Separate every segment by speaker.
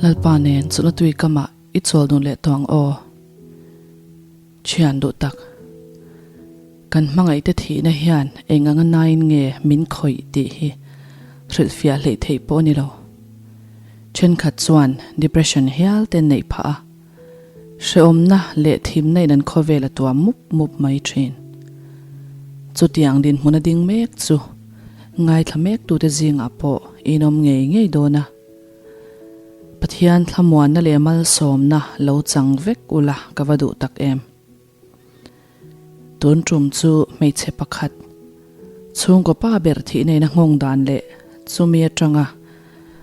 Speaker 1: Lalpa nen chawlhna tui kamah i chawl dun leh tawh ang aw. Thian duh tak. Kan hmangaihte thihna hian eng anga nain nge min khawih tih hi hrilhfiah hleih theih pawh a ni lo. Thenkhat chuan depression hial te neih phah a, hrehawmna leh thimna in an khawvel a tuam mup mup mai thin. Chutiang dinhmun a ding mek chu ngaithla mektute zingah pawh inawm ngei ngei dawn a. Pathian thlamuanna leh malsawmna lo chang vek ula ka va duh tak em. Tun tum chu hmeichhe pakhat, chhungkaw pa ber thih neina nghawng dan leh chumi atanga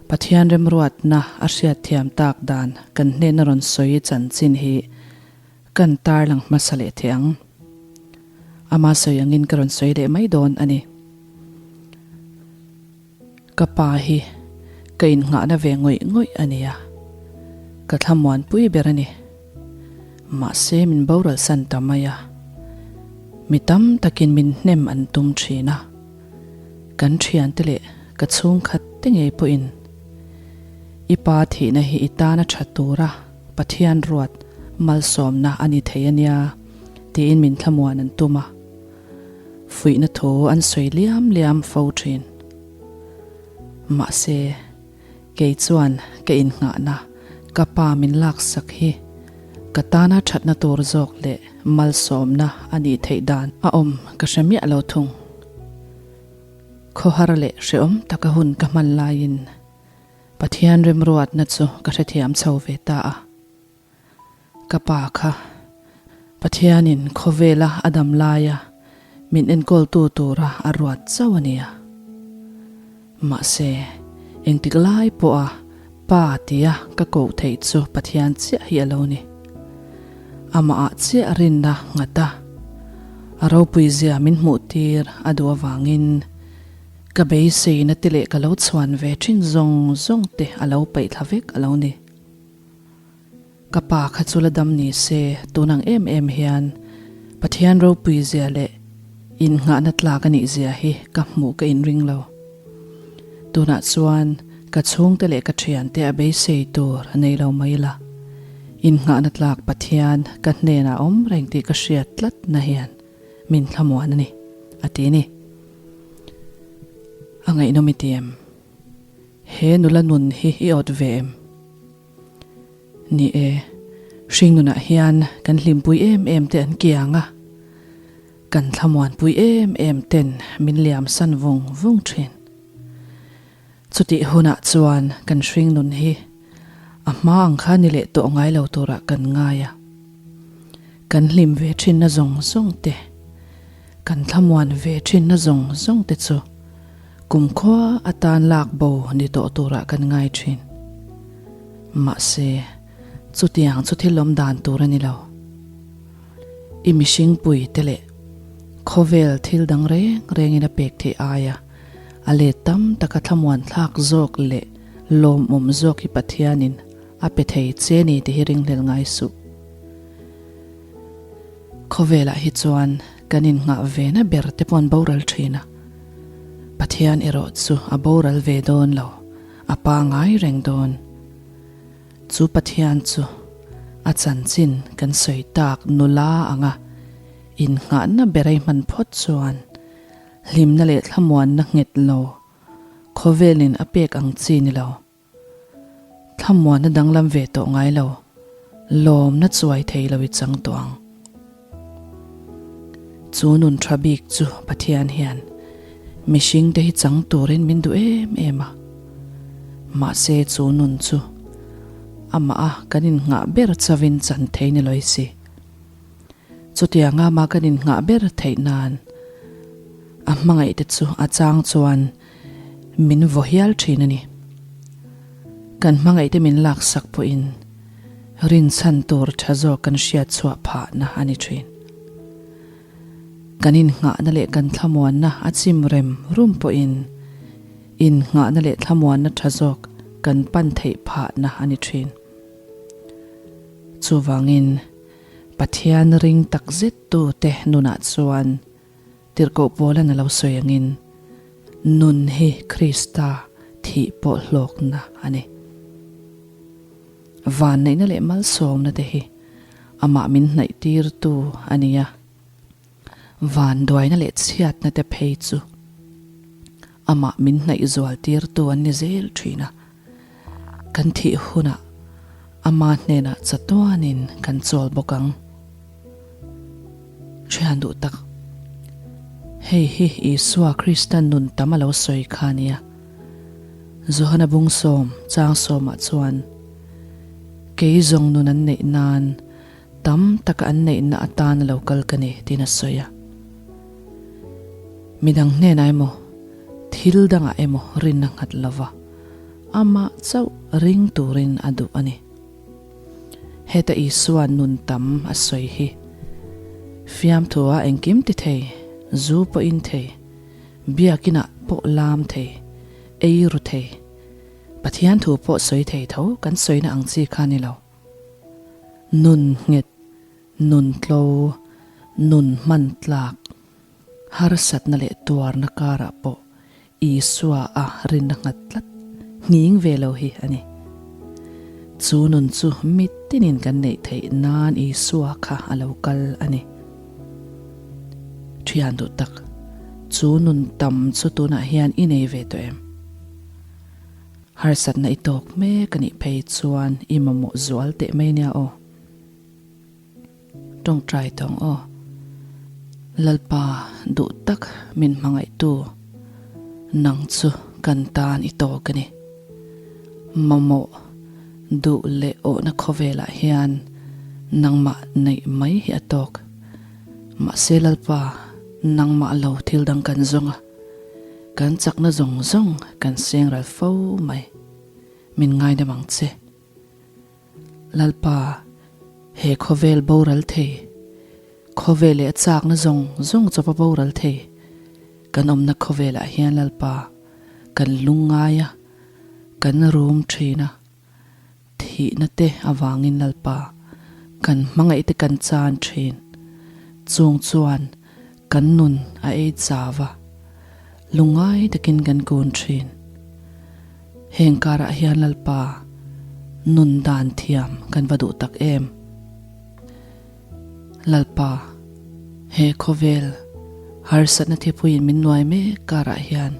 Speaker 1: Pathian remruatna a hriatthiam tak dan kan hnena rawn sawi chanchin hi kan tarlang hmasa leh thei ang. Ama sawi angin ka rawn sawi leh mai dawn a ni. Ka pa hi ka innghahna ve ngawih ngawih a nia, ka thlamuanpui ber a ni. Mahse min boral san ta mai a, mi tam takin min hnem an tum thin a, kan thiante leh ka chhungkhat te ngei pawhin i pa thihna hi i tana tha tura Pathian ruat malsawmna a ni thei a nia tiin min thlamuan an tum a. Fuihna thu an sawi liam liam fo thin. Mahse, kei chuan ka innghahna ka pa min laksak hi ka tana thatna tur zawk leh malsawmna a nih theih dan a awm ka hre miah lo thung. Khawhar leh hrehawm taka hun ka hman laiin Pathian remruatna chu ka hrethiam chho ve ta a. Ka pa kha Pathianin khawvela a dam laia min enkawltu tura a ruat chauh a nia. Mahse, engtik lai pawha Pa tia ka koh theih chu Pathian chiah hi a lo ni. Amahah chiah rinna nghat a, a ropuizia min hmuhtir a duh avangin ka beiseina te leh ka lo chhuan ve thin zawng zawng te a lo paih thla vek a lo ni. Ka pa kha chu la dam ni se tun ang em em hian Pathian ropui zia leh innghahna tlak a nih zia hi ka hmuh ka inring lo. Tunah chuan ka chhungte leh ka thiante a beisei tur a nei lo mai la, innghahna tlak Pathian ka hnenah awm reng tih ka hriat tlat na hian min thlamuan a ni, a ti ni. A ngaihnawm i ti em? He nula nun hi i awt ve em? Ni e, hringnunah hian kan hlimpui em em te an kiang a, kan thlamuanpui em em ten min liamsan vung vung thin. Chutih hunah chuan kan hringnun hi a hma ang kha ni leh tawh ngai lo turah kan ngai a, kan hlim ve thinna zawng zawng te, kan thlamuan ve thinna zawng zawng te chu Kumkhua atan lak bo ni tawh turah kan ngai thin. Mahse, chutiang chu thil awm dan tur a ni lo. I mihring pui te leh khawvel thil dang reng rengin a pek theih aia a let tam taka thlamuan thlak zawk leh lawmawm zawk hi Pathianin a pe thei che ni tih hi ringhlel ngai suh. Khawvelah hi chuan kan innghah ve na ber te pawh an boral thin a, Pathian erawh chu a boral ve dawn lo, a pangai reng dawn. Chu Pathian chu a chanchin kan sawi tak nula anga innghahna berei hman phawt chuan hlimna leh thlamuanna nghet lo, khawvelin a pek ang chi ni lo. Thlamuanna danglam ve tawh ngai lo, lawmna chuai thei lo i chang tawh ang. Chu nun tha bik chu Pathian hian mihring te hi chang turin min duh em em a. Mahse chu nun chu amah a kan innghah ber chavin chan thei ni lawih si. Chutianga mah kan innghah ber theih nan a hmangaih te chu a chang chuan Min vaw hial thin a ni. Kan hmangaihte min laksak pawhin rinchhan tur tha zawk kan hriat chhuah phahna a ni thin. Kan innghahna leh kan thlamuanna a chim rem rum pawhin innghahna leh thlamuanna tha zawk kan pan theih phahna a ni thin. Chuvangin Pathian ring takzet tute nunah chuan Tirhkoh Paula'n a lo sawi angin, Nun hi Krista thih pawh hlawkna a ni. Vanneihna leh malsawmna te hi amah min hnaih tirtu a ni a. Vanduaina leh chhiatna te phei chu amah min hnaih zual tirtu an ni zel thin a. Kan thih hunah ama hnenah chatuanin kan chawl bawk ang. Thian duh tak, hei hi Isua Krista nun tam a lo sawi kha a nia. Johana bungsawm chang sawmah chuan, Kei zawng nun an neih nan tam taka an neihna atan a lo kal ka ni tiin a sawi a. Midang hnenah emaw, thil dangah emaw rinna nghat lova amah chauh ring turin a duh a ni. Heta Isua nun tam a sawi hi fiamthua engkim ti thei, zu pawh in thei, biakinah pawh lam thei, ei ru thei, Pathian thu pawh sawi thei tho kan sawina ang chi kha ni lo. Nun nghet, nun tlo, nun hman tlak, harsatna leh tuarna karah pawh Isua a rinna nghat tlat nghing ve lo hi a ni. Chu nun chu mitinin kan neih theih nan Isua kha a lo kal a ni. Thian duh tak, chu nun tam chu tunah hian i nei ve tawh em? Harsatna i tawk mek a nih phei chuan i mamawh zual teh mai nia aw. Tawngtai tawng aw. Lalpa duh tak min hmangaihtu nang chu kan tan i tawk a ni. Mamawh duh leh awhna khawvelah hian nangmah neih mai hi a tawk. Mahse Lalpa nangmah lo thil dang kan zawng a. Kan chakna zawng zawng kan seng ral fo mai. Min ngaidam ang che. Lalpa, he khawvel boral thei, khawvel leh a chakna zawng zawng chawpa boral thei kan awmna khawvelah hian Lalpa kan lungngai a, kan rum thin a. Thihna te avangin Lalpa kan hmangaih te kan chan thin. Chung chuan kan nun a ei chau a, lungngai takin kan kun thin. Heng karah hian Lalpa nun dan thiam kan va duh tak em. Lalpa, he khawvel harsatna thipuiin min nuai mek karah hian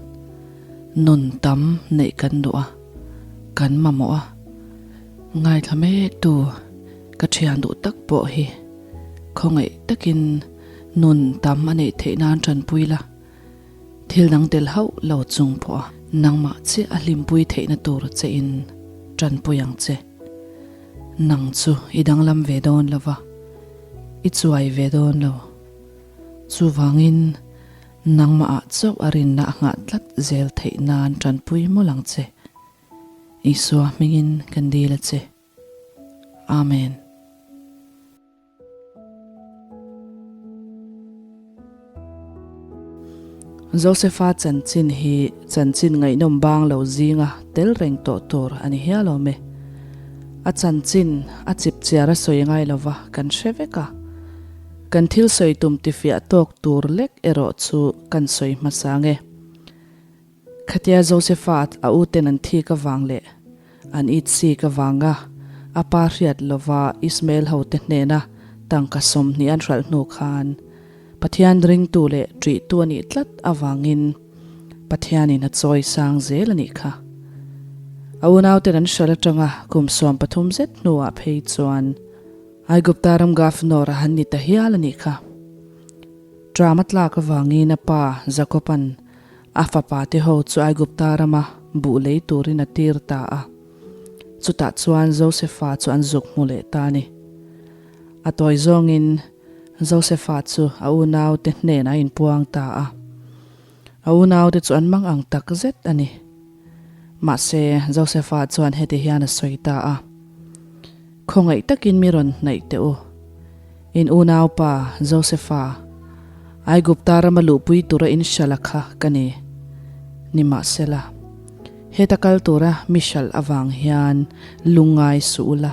Speaker 1: nun tam neih kan duh a, kan mamawh a. Ngaithla mek tu ka thian duh tak pawh hi khawngaih takin nun tam a neih theih nan tanpui la, thil dang tel hauh lo chung pawh a nangmah chiah a hlimpui theihna tur che in tanpui ang che. Nang chu i danglam ve dawn lo va, i chuai ve dawn lo. Chuvangin nangmahah chauh a rinna a nghah tlat zel theih nan tanpui mawlh ang che. Isua hmingin kan dil a che. Amen. Josefa chanchin hi chanchin ngaihnawm bang lo zinga tel reng tawh tur a ni hial awm e. A chanchin a chipchiar a sawi ngai lova kan hre vek a. Kan thil sawi tum tifiah tawk tur lek erawh chu kan sawi hmasa nge. Khatia Josefa a uten an thik avang leh an itsik avanga a pa hriat lova Ismael hote hnena tangka 20 an hralh hnu khan Pathian ringtu leh ṭihtu a nih tlat avangin Pathianin a chawi sang zel a nih kha. A unauten an hralh aṭanga kum 13 zet hnuah phei chuan Aigupta ram Governor a han ni ta hial a nih kha. Ṭam a tlak avangin a pa Jakob-a'n A fapa te ho chu Aigupta rama buh lei turin a tir ta a. Chutah chuan Josefa chu an zuk hmu leh ta a ni. A tawi zawngin Josefa chu a unaute hnenah a inpuang ta a. A unaute chu an mang ang tak zet a ni. Mahse, Josefa chuan heti hian a sawi ta a, Khawngaih takin mi rawn hnaih teh u. In unaupa Josefa, Aigupta rama luhpui tura in hralh a kha ka ni. Nimahsela, heta kal tura mi hralh avang hian lungngai suh ula,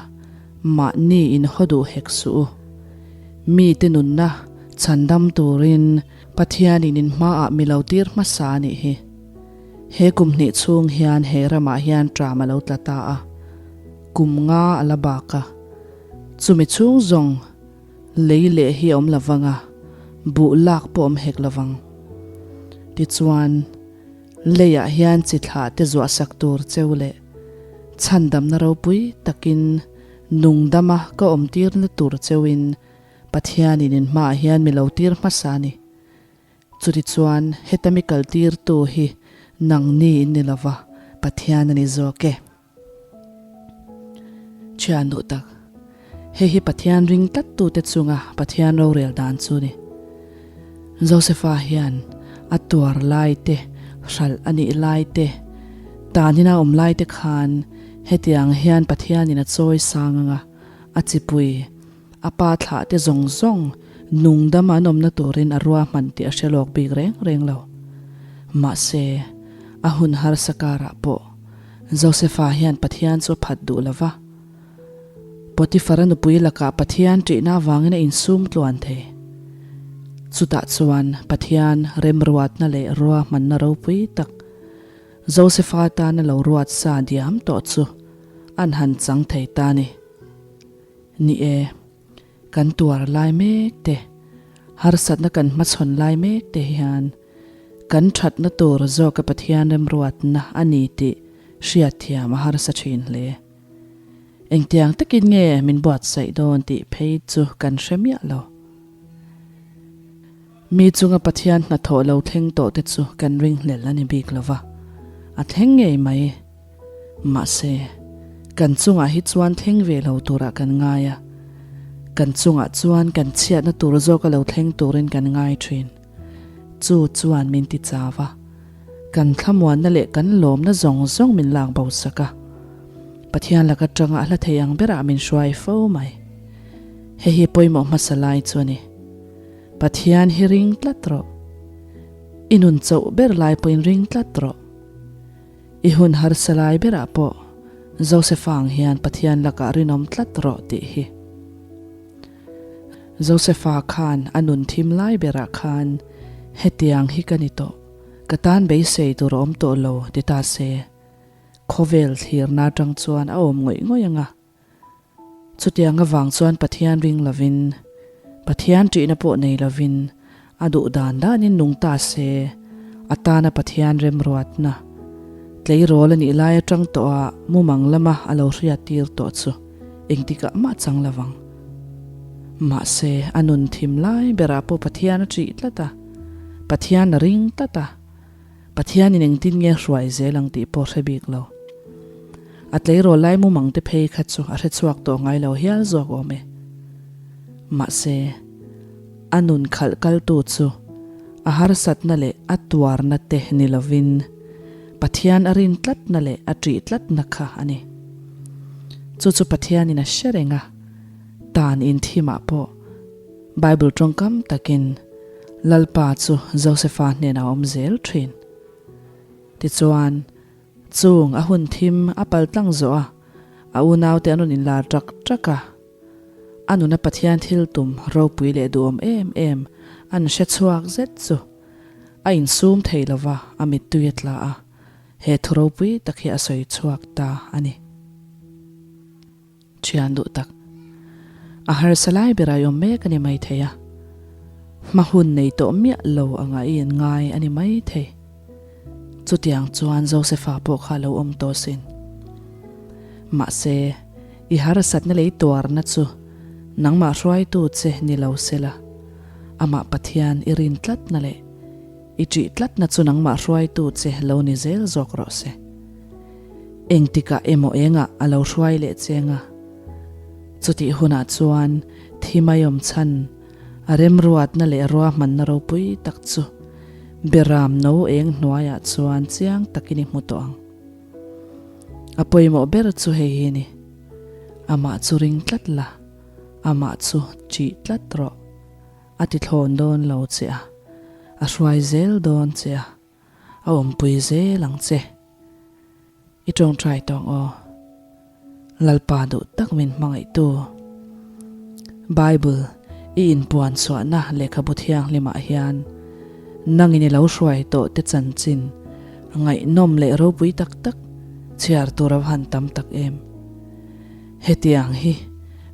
Speaker 1: mahni in haw duh hek suh u. Mite nunna chhandam turin Pathianin in hmaah mi lo tir hmasa a nih hi. He kum hnih chhung hian he ramah hian ṭam a lo tla ta a. Kum nga a la bak a, chumi chhung zawng lei leh hi a awm lo vang a, buh lak pawh awm hek lo vang. Tichuan, leiah hian chi thlah te zuah sak tur cheu leh chhandamna ropui takin nungdama ka awm tirna tur cheuin Pathianin in hmaah hian mi lo tir hmasa a ni. Chutichuan, heta mi kal tirtu hi nangni in ni lova, Pathian a ni zawk e. Thian duh tak, hei hi Pathian ring tlattute chunga Pathian rorel dan chu ni. Josefa hian a tuar lai te, hralh a nih lai te, tanin a awm lai te khan hetiang hian Pathianin a chawi sang anga a chipui A pa thlah te zawng zawng nungdam an awmna turin a ruahman tih a hre lawk bik reng reng lo. Mahse, a hun harsa karah pawh Josefa hian Pathian chu a phat duh lo va. Potifara nupui lakah Pathian ṭihna avangin a insum tluan thei. Chutah chuan Pathian remruatna leh ruahmanna ropui tak Josefa tana lo ruat sa diam tawh chu an han chang thei ta ni. Ni e, kan tuar lai mek te, harsatna kan hmachhawn lai mek te hian kan thatna tur zawka Pathian remruatna a ni tih hriatthiam a harsa thin hle. Engtiang takin nge min buatsaih dawn tih phei chu kan hre miah lo. Mi chunga Pathian hnathawh lo thleng tawh te chu kan ringhlel a ni bik lo va, a thleng ngei mai. Mahse, kan chungah hi chuan thleng ve lo turah kan ngai a, kan chungah chuan kan chhiatna tur zawka lo thleng turin kan ngai thin. Chu chuan min ti chau a, kan thlamuanna leh kan lawmna zawng zawng min lak bo sak a. Pathian laka tanga a hla thei ang berah min hruai fo mai. Hei hi pawimawh hmasa lai chu a ni. Pathian hi ring tlat rawh. I nun chauh ber lai pawhin ring tlat rawh. I hun harsa lai berah pawh Josefa ang hian Pathian lakah rinawm tlat rawh tih hi. Josefa khan a nun thim lai berah khan hetiang hi ka ni tawh, ka tan beisei tur a awm tawh lo ti ta se, khawvel thlirna atang chuan a awm ngawih ngawih ang a. Chutiang avang chuan Pathian ring lovin, Pathian ṭihna pawh nei lovin a duh dan danin nung ta se, a tana Pathian remruatna, tleirawl a nih lai aṭang tawha mumang lama a lo hriattir tawh chu engtikah mah chang lovang. Mahse, a nun thim lai berah pawh Pathian a ṭih tlat a, Pathian a ring tlat a. Pathianin engtin nge hruai zel ang tih pawh hre bik lo. A tleirawl lai mumang te phei kha chu a hre chhuak tawh ngai lo hial zawk awm e. Mahse, a nun khalh kaltu chu a harsatna leh a tuarna te ni lovin Pathian a rin tlatna leh a ṭih tlatna kha a ni. Chu chu Pathianin a hre reng a, tan inthimah pawh Bible tawngkam takin Lalpa chu Josefa hnenah a awm zel thin. Tichuan, chung a hun thim a pal tlang zawh a, a unaute an rawn inlar ṭak ṭak a. A nuna Pathian thil tum ropui leh duhawm em em an hre chhuak zet chu a insum thei lo va, a mittui a tla a, he thu ropui tak hi a sawi chhuak ta a ni. Thian duh tak. A harsa lai berah i awm mek a ni mai thei a. Hma hun nei tawh miah lo anga i in ngai a ni mai thei. Chutiang chuan Josefa pawh kha a lo awm tawh sin. Mahse, i harsatna leh i tuarna chu nangmah hruaitu che ni lo sela, amah Pathian i rin tlatna leh i ṭih tlatna chu nangmah hruaitu che lo ni zel zawk rawh se. Engtikah emaw engah a lo hruai leh cheng a, chutih hunah chuan thi mai awm chhan a remruatna leh ruahmanna ropui tak chu Beram no eng hnuaiah chuan chiang takin i hmu tawh ang. A pawimawh ber chu hei hi ni, amah chu ring tlat la, amah chu ṭih tlat rawh, a ti thlawn dawn lo che a, a hruai zel dawn che a. A awmpui zel ang che. I tawngtai tawng aw. Lalpa duh tak min hmangaihtu. Bible i inpuan chhuahna lehkhabu thianghlimah hian nangin i lo hruai tawh te chanchin ngaihnawm leh ropui tak tak chhiar tur a va han tam tak em. Hetiang hi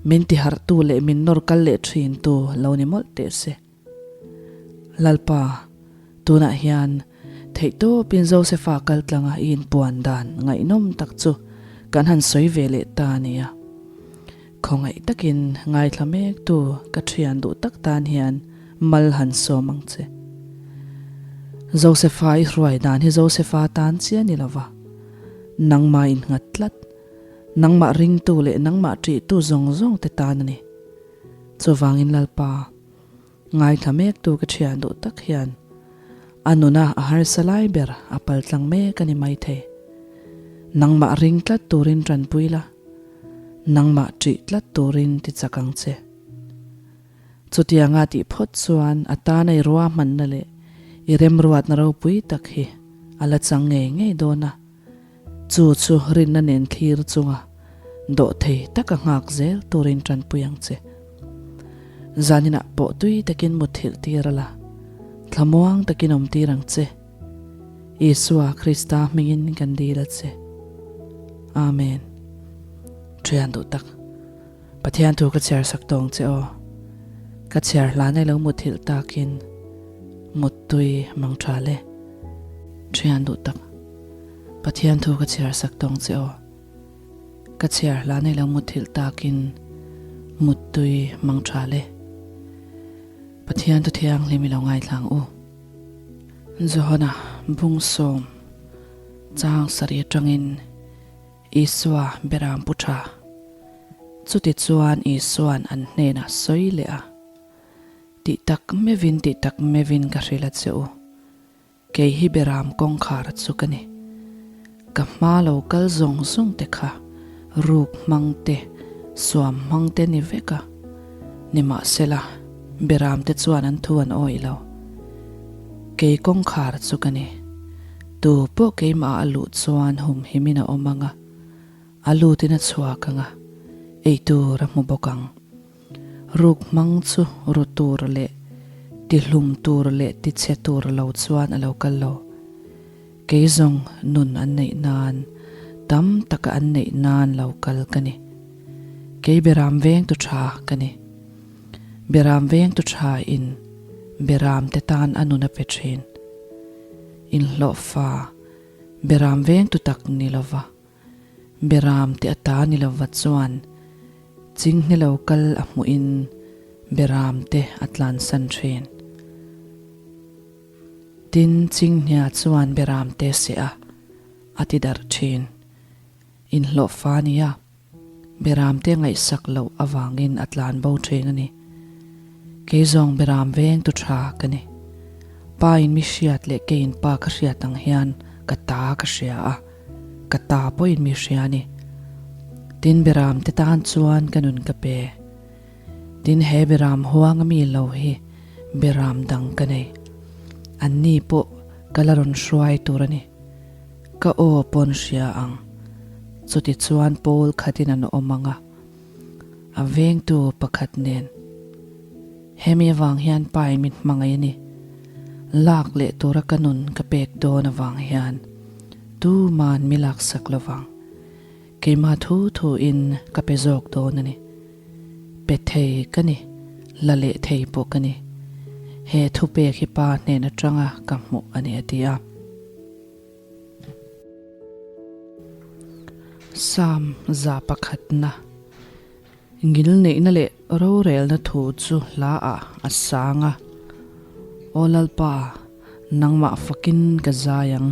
Speaker 1: min tiharhtu leh min nawr kal leh thintu lo ni mawlh teh se. Lalpa, tunah hian theihtawpin Josefa kaltlanga i inpuan dan ngaihnawm tak chu kan han sawi ve leh ta a nia. Khawngaih takin ngaithla mektu ka thian duh tak tan hian mal han sawm ang che. Josefa i hruai dan hi Josefa tan chiah ni lova, nangmah innghat tlat, nangmah ringtu leh nangmah ṭihtu zawng zawng te tan a ni. Chuvangin Lalpa, Ngaithla mektu ka thian duh tak hian a nuna a harsa lai ber a paltlang mek a ni maithei. Nangmah ring tlat turin tanpui la, nangmah ṭih tlat turin ti chak ang che. Chutianga tih phawt chuan a tana i ruahmanna leh i remruatna ropui tak hi a la chang ngei ngei dawn a. Chu chu rinna nen thlir chunga dawhthei taka nghak zel turin tanpui ang che. Zaninah pawh tui takin mutthilh tir a la, thlamuang takin awm tir ang che. Isua Krista hmingin kan dil a che. Amen. Thian duh tak, Pathian thu ka chhiar sak tawng che aw. Ka chhiar hlan ai lo mutthilh takin muttui mang tha le. Thian duh tak, Pathian thu ka chhiar sak tawng che aw. Ka chhiar hla nei lo mutthilh takin muttui mang tha le. Pathian thu thianghlim i lo ngaithlang u. Johana Bungsawm chang sarih atangin Isua beram pu tha. Chutichuan Isuan an hnenah sawi leh a, Tih tak meuhin tih tak meuhin ka hrilh a che u. Kei hi Beram kawngkhar chu ka ni. Ka hma lo kal zawng zawng te kha ruk hmang te, suam hmang te ni vek a. Nimahsela, Beram te chuan an thu an awih lo. Kei kawngkhar chu ka ni. Tu pawh keimah a luh chuan humhimin a awm ang a, a lutin a chhuak ang a, eitur a hmu bawk ang. Ruk hmang chu ru tur leh tihlum tur leh tichhe tur lo chuan a lo kal lo. Kei zawng nun an neih nan, tam taka an neih nan lo kal ka ni. Kei Beram vengtu tha ka ni. Beram vengtu tha in Beram te tan a nun a pe thin. Inhlawhfa Beram vengtu tak ni lova. Beram te a ta ni lova chuan chinghne lo kal a hmuhin Beram te a tlansan thin. Tin, chinghnia chuan Beram te seh a, a ti darh thin. Inhlawhfa nia. Beramte ngaihsak loh avangin a tlan bo thin a ni. Kei zawng Beram veng tu tha ka ni. Pa in mi hriat leh keiin pa ka hriat ang hian ka ta ka hria a, ka ta pawhin mi hria a ni. Tin Beramte tan chuan ka nun ka pe. Tin he Beram huanga mi lo hi Beram dang ka nei. Anni pawh ka la rawn hruai tur a ni. Ka aw pawn hria ang. Chuti chuan pawl khatin an awm ang a, a vengtu pakhat nen. Hemi avang hian pai min hmangaih a ni. Lak leh tura ka nun ka pek dawn avang hian tuman mi laksak lovang. Keimah thu thuin ka pe zawk dawn a ni. Pe thei ka ni, la leh thei pawh ka ni. He thupek hi pa hnen atanga ka hmuh a ni a ti a. Psalm 100na Ngilneihna leh rorelna thu chu hla ah a sang a, Aw Lalpa, nangmah fakin ka zai ang.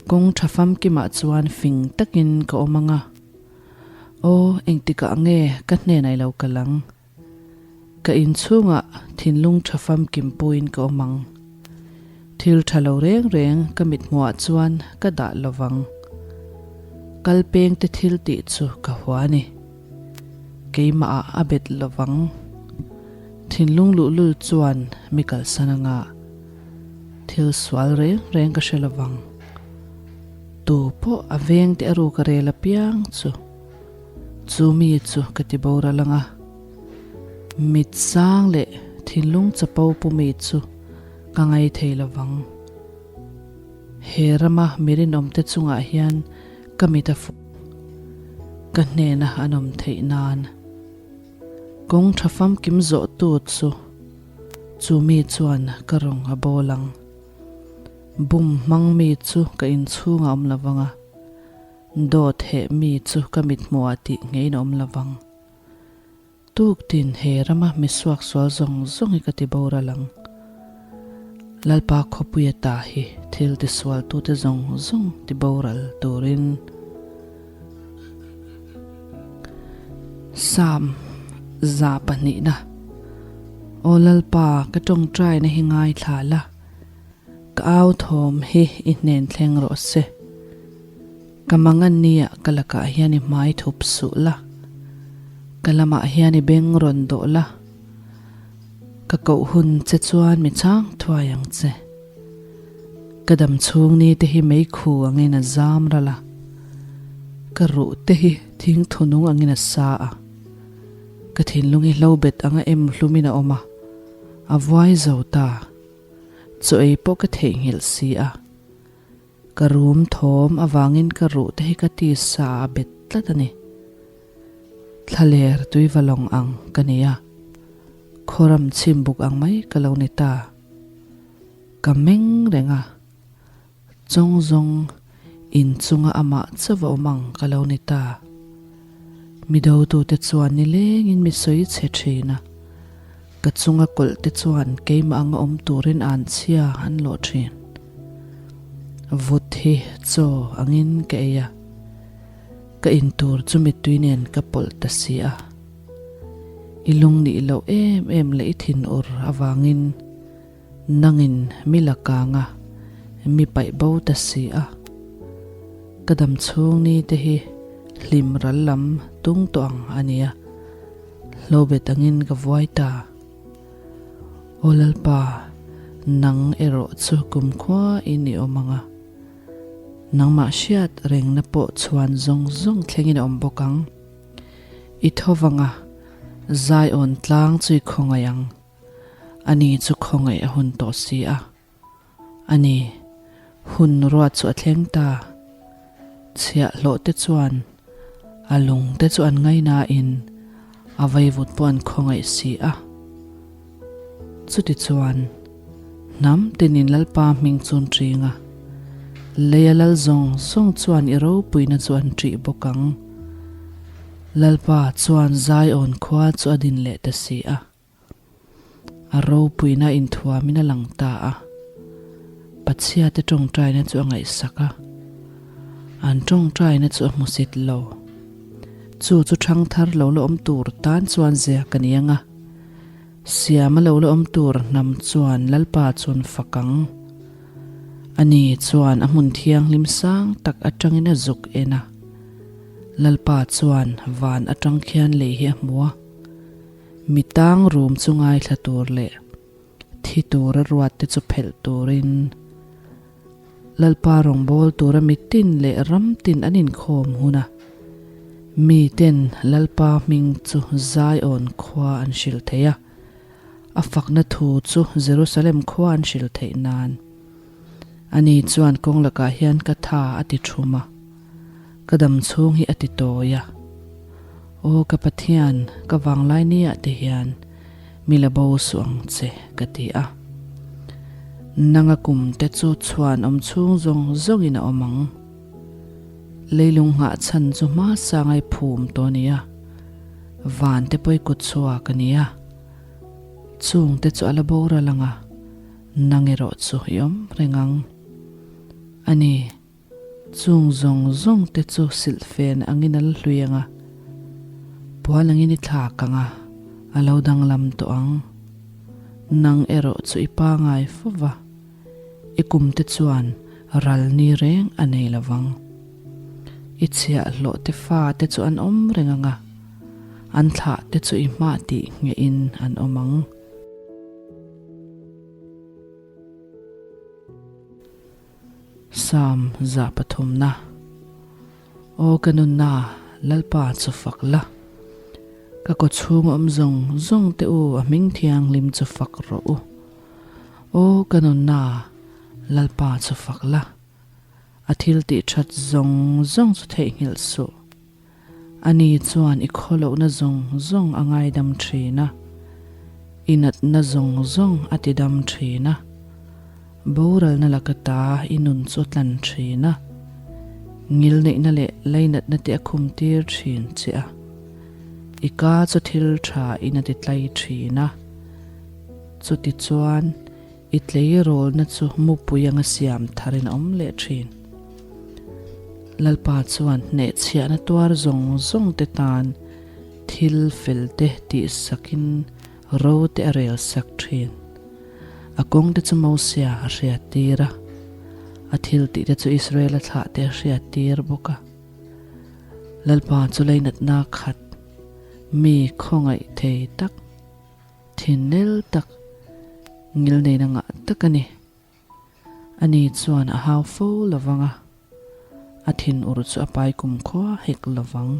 Speaker 1: Kawng tha famkimah chuan fing takin ka awm ang a, Aw, engtikah nge ka hnenah i lo kal ang? Ka inchhungah thinlung tha famkim puiin ka awm ang. Thil tha lo reng reng ka mithmuhah chuan ka dah lo vang. Kal pengte thil tih chu ka hua a ni. Keimahah a bet lo vang. Thinlung luhlul chuan mi kalsan anga thil sual reng reng ka hre lo vang. Tu pawh a vengte a ruk a rel apiang chu. Chu mi chu ka ti boral ang a, mit sang leh thinlung chapo pu mi chu ka ngai thei lo vang. He rama mi rinawmte chungah hian ka mit a fuh. Ka hnena an awm theih nan. Kawng tha famkim zawhtu chu chu mi chuan ka rawng a bawl ang. Bum hmang mi chu ka inchhungah awm lo vang a, dawt heh mi chu ka mithmuhah tih ngeiin a awm lo vang. Tuktin he rama mi suaksual zawng zawng hi ka ti boral ang. Lalpa khawpuia ta hi thil tisualtute zawng zawng ti boral turin. Psalm 200 na Aw Lalpa, ka tawngtaina hi ngaithla la, ka au thawm hi i hnen thleng rawh se. Ka mangan nia ka lakah hian i hmai thup suh la, ka lamah hian i beng rawn dawh la, ka koh hun che chuan mi chhang thuai ang che. Ka dam chhung ni te hi meikhu angin a zam ral a, ka ruh te hi thing thunung angin a sa a, ka thinlung hi hlo bet anga em hlumin a awm a, a vuai zo ta. Chaw ei pawh ka theihnghilh si a. Ka rum thawm avangin ka ruh te hi ka tisa a bet tlat a ni. Thlaler tuiva lawng ang ka ni a, khawram chhim buk ang mai ka lo ni ta. Ka meng reng a, chawng zawng in chunga amah chauh a awm ang ka lo ni ta. Mi dotute chuan nilengin mi sawi chhe thin a, ka chunga kawlh te chuan keimah anga awm turin an chhia an lawh thin. Vut hi chaw angin ka ei a, ka in tur chu mittui nen ka pawlh ta si a. I lung nih loh em em leh i thinur avangin Nangin mi la kang a, mi paih bo ta si a. Ka dam chhung ni te hi hlim ral lam tung tawh ang a nia, hlobet angin ka vuai ta. Aw Lalpa, nang erawh chu kumkhua in i awm ang a, nangmah hriat rengna pawh chhuan zawng zawng thlengin a awm bawk ang. I tho vang a, Zion tlang chu i khawngaih ang. Ani chu khawngaih a hun tawh si a. Ani, hun ruat chu a thleng ta. Chhiahhlawh te chuan a lung te chu an ngainain a vaivut pawh an khawngaih si a. Chutichuan, hnam tinin Lalpa hming chu an ṭing a, leia lal zawng zawng chuan i ropuina chu an ṭih bawk ang. Lalpa chuan Zion khua chu a din leh ta si a. A ropuina inthuamin a lang ta a, Pathiate tawngtaina chu a ngaihsak a, an tawngtaina chu a hmusit lo. Chu chu thangthar lo la awm tur tan chuan ziak a ni ang a, siama lo la awm tur hnam chuan Lalpa chu an fak ang. Ani chuan a hmun thianghlim sang tak atangin a zuk en a, Lalpa chuan van atang khian lei hi a hmu a. Mi tang rum chu ngaithla tur leh thi tura ruat te chu phelh turin Lalpa rawngbâwl tura mitin leh ram tin an inkhâwm hun a, miten Lalpa hming chu Zion khua an hrilh thei a, a fakna thu chu Jerusalem khua an hrilh theih nân. Ani chuan kawng lakah hian ka tha a ti thum a. Ka dam chhung hi a ti tawi a. Aw ka Pathian, ka vanglai niah te hian mi la bo suh ang che, ka ti a. Nanga kum te chu chhuan awm chhung zawng zawngin a awm ang. Leilung nghah chhan chu hma sangai phum tawh a ni a, van te pawi kut chhuak a ni a. Chung te chu a la boral ang a, nang erawh chu i awm reng ang. A ni. Chung zawng zawng te chu silhfen angin a la hlui ang a, puan angin i thlak ang a, a lo danglam tawh ang. Nang erawh chu i pangai fo va, i kum te chuan ral ni reng a nei lo vang. I chhiahhlawh te fa te chu an awm reng ang a, an thlah te chu i hmah tih nghehin an awm ang. Psalm 300 na. Aw ka nunna, Lalpa chu fak la. Ka kawchhung awm zawng zawng te u a hming thianghlim chu fak rawh u. Aw ka nunna, Lalpa chu fak la. A thil tih that zawng zawng chu theihnghilh suh. Ani chuan i khawlohna zawng zawng a ngaidam thin a, i natna zawng zawng a tidam thin a, boralna laka ta i nun chu a tlan thin a, ngilneihna leh lainatna te a khumtir thin che a, i ka chu thil tha in a titlai thin a. Chutichuan, I tleirawlna chu mupui anga siam tharin a awm leh thin. Lalpa chuan hnehchhiahna tuar zawng zawng te tan thil fel te tihsakin ro te a rel sak thin. A kawng te chu Mosia a hriattir a, a thil tih te chu Israela thlah te a hriattir bawk a. Lalpa chu leinatna khat mi khawngaih thei tak. Thinnel tak, ngilneina ngah tak a ni. Ani chuan a hau fo lovang a, a thinur chu a pai kumkhua hek lovang.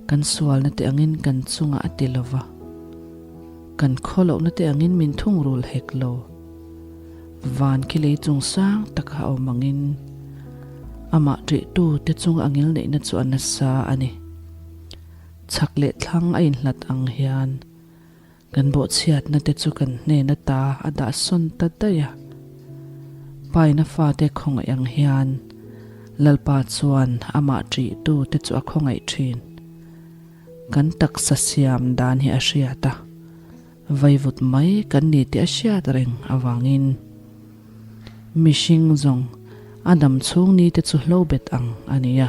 Speaker 1: Kan sualna te angin kan chungah a ti lova, kan khawlohna te angin min thungrul hek lo. Van khi lei chung sang taka a awm angin amah ṭihtu te chunga a ngilneihna chu a nasa a ni. Chhak leh thlang a inhlat ang hian kan bawhchhiatna te chu kan hnen ata a dah sawn ta daih a. Paina fate khawngaih ang hian Lalpa chuan amah ṭihtu te chu a khawngaih ṭhin. Kan taksa siam dan hi a hriat a, vaivut mai kan ni tih a hriat reng avangin mihring zawng a dam chhung ni te chu hlo bet ang a ni a,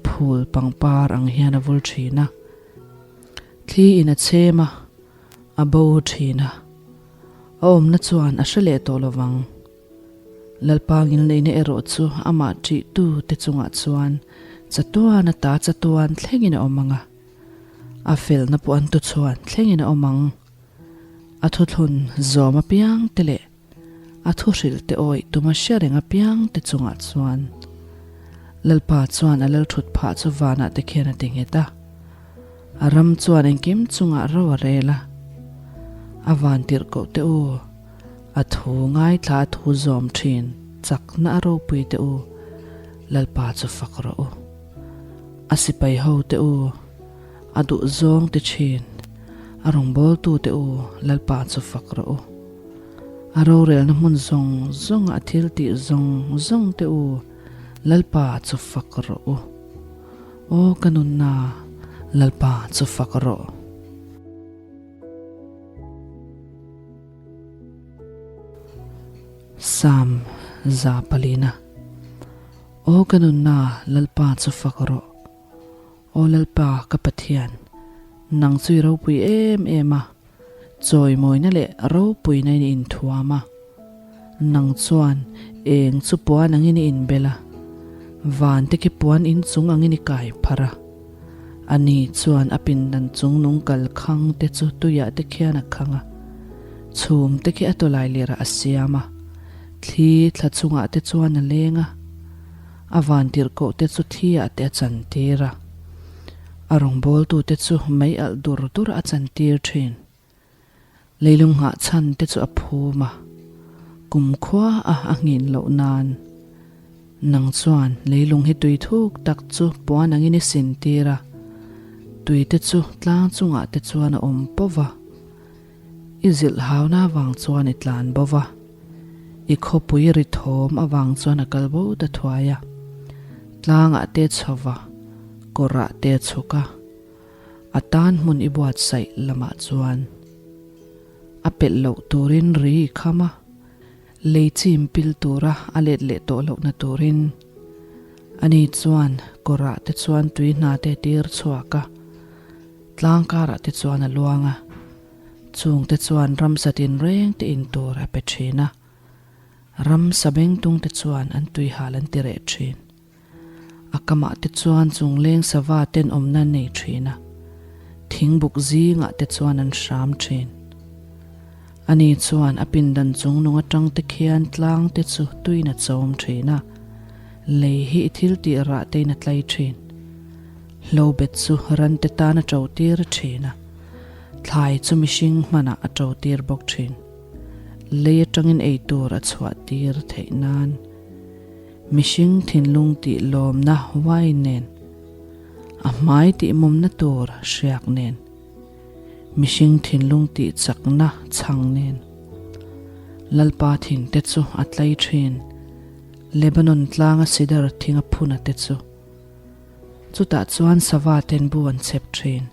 Speaker 1: phul pangpar ang hian a vul thin a, thli in a chhem a, a bo thin a, a awmna chuan a hre leh tawh lovang. Lalpa ngilneihna erawh chu amah ṭihtu te chungah chuan chatuan ata chatuan thlengin a awm ang a, a felna pawh an tuchhuan thlengin a awm ang. A thuthlun zawm apiang te leh a thuhrilh te awih tuma hria reng apiang te chungah chuan Lalpa chuan a lalthut phah chu vanah te khian a ti nghet a. A ram chuan engkim chungah ro a rel a. A van tirhkoh te u, a thu ngaithla a thu zawm thin chakna a ropui te u, Lalpa chu fak rawh u. A sipai ho te u, a duh zawng ti thin, a rawngbawltu te u, Lalpa chu fak rawh u. A rorelna hmun zawng zawnga a thil tih zawng zawng te u, Lalpa chu fak rawh u. Aw ka nunna, Lalpa chu fak rawh. Psalm 400. Aw ka nunna, Lalpa chu fak rawh. Aw Lalpa ka Pathian, nang chu i ropui em em a, chawimawina leh ropuina in i inthuam a. Nang chuan eng chu puan angin i inbel a, van te khi puan inchung angin i kai pharh a. Ani chuan a pindan chung nung kal khang te chu tuiah te khian a khang a, chhum te khi a tawlai lirah a siam a, thli thla chungah te chuan a leng a. A vantirhkoh te chu thi ah te a chantir a, a rawngbawltu te chu mei alh dur dur a chantir thin. Leilung nghah chhan te chu a phum a, kumkhua a a nghin loh nan. Nang chuan leilung hi tui thuk tak chu puan angin i sintir a, tui te chu tlang chungah te chuan a awm pawh va. I zilh hauna avang chuan i tlan bo va, i khawpui ri thawm avang chuan a kal bo ta thuai a. Tlangah te chho va, kawrah te chhuk a, a tan hmun i buatsaih lamah chuan a pelh loh turin ri i kham a, lei chim pil tura a let leh tawh lohna turin. Ani chuan kawrah te chuan tui hna te tir chhuak a. Tlang karah te chuan a luang a, chung te chuan ramsa tinreng te in tur a pe thin a, ramsa bengtung te chuan an tuihal an ti reh thin. A kamah te chuan chungleng sava ten awmna an nei thin a, thingbuk zingah te chuan an hram thin. Ani chuan a pindan chung nung atang te khian tlang te chu tuin a chawm thin a, lei hi i thil tih rah tein a tlai thin. Hlobet chu rante tan a to tir thin a, thlai chu mihring hmanah a to tir bawk thin. Lei atangin ei tur a chhuah tir theih nan mihring thinlung tih lawmna wine nen. A hmai tihmawmna tur hriak nen, mihring thinlung tih chakna chhang nen. Lalpa thing te chu a tlai thin, Lebanon tlanga sidar thing a phun a te chu. Chutah chuan sava ten bu an chhep thin.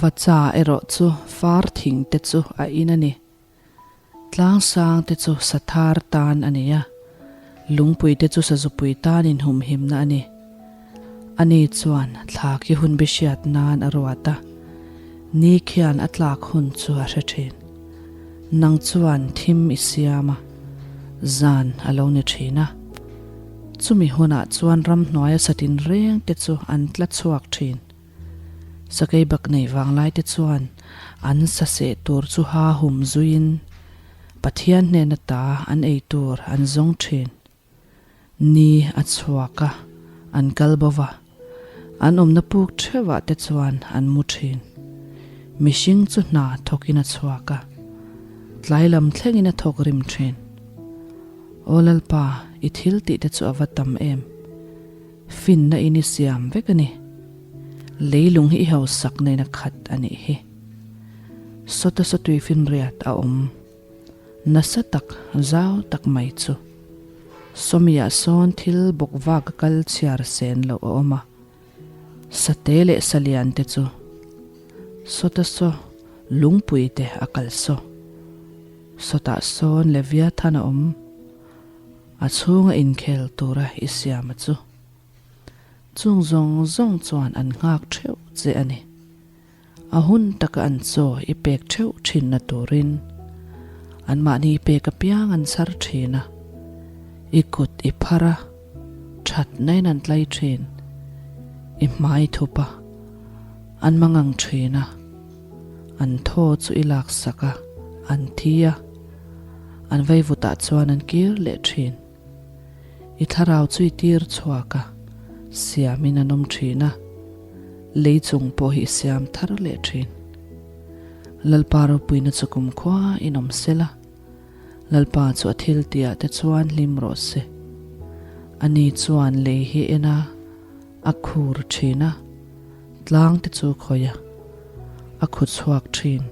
Speaker 1: Vacha erawh chu far thing te chu a in a ni. Tlang sang te chu sathar tan a nei a, lungpui te chu sazupui tan inhumhimna a ni. Ani chuan thla khi hun bi hriat nan a ruat a, ni khian a tlak hun chu a hre thin. Nang chuan thim i siam a, zan a lo ni thin a. Chumi hunah chuan ramhnuaia satin reng te chu an tla chhuak thin. Sakei bak nei vanglai te chuan an sa seh tur chu ha hum zuiin Pathian hnena ta an ei tur an zawng thin. Ni a chhuak a, an kal bo va, an awmna puk theuhah te chuan an mu thin. Mihring chu hna thawkin a chhuak a, tlai lam thlengin a thawk rim thin. Aw Lalpa, i thil tih te chu a va tam em! Finna in i siam vek a ni. Leilung hi i hausak na in a khat a nih hi. Sawta sawtui finriat a awm. Nasa tak, zau tak mai chu. Sawmiah sawn thil bawk vak a kal chhiar sen loh a awm a. Sate leh salian te chu. Sawta saw lungpui te a kal saw. Sawtah sawn Leviathan a awm. A chhunga inkhel tura i siam a chu. Chung zawng zawng chuan an nghak theuh che a ni. A hun taka an chaw i pek theuh thinna turin anmahni i pek apiang an chhar thin a, i kut i phar a, thatnain an tlai thin, i hmai thup a, an mangang thin a, an thaw chu i laksak a, an thi a. An vaivutah chuan an kir leh thin. I thlarau chu i tir chhuak a, siamin an awm thin a, lei chung pawh hi i siam thar leh thin. Lalpa ropuina chu kumkhua in awm sel a, Lalpa chu a thil tihah te chuan hlim rawh se. Ani chuan lei hi en a, a khur thin a, tlang te chu khawih a, a khu chhuak thin.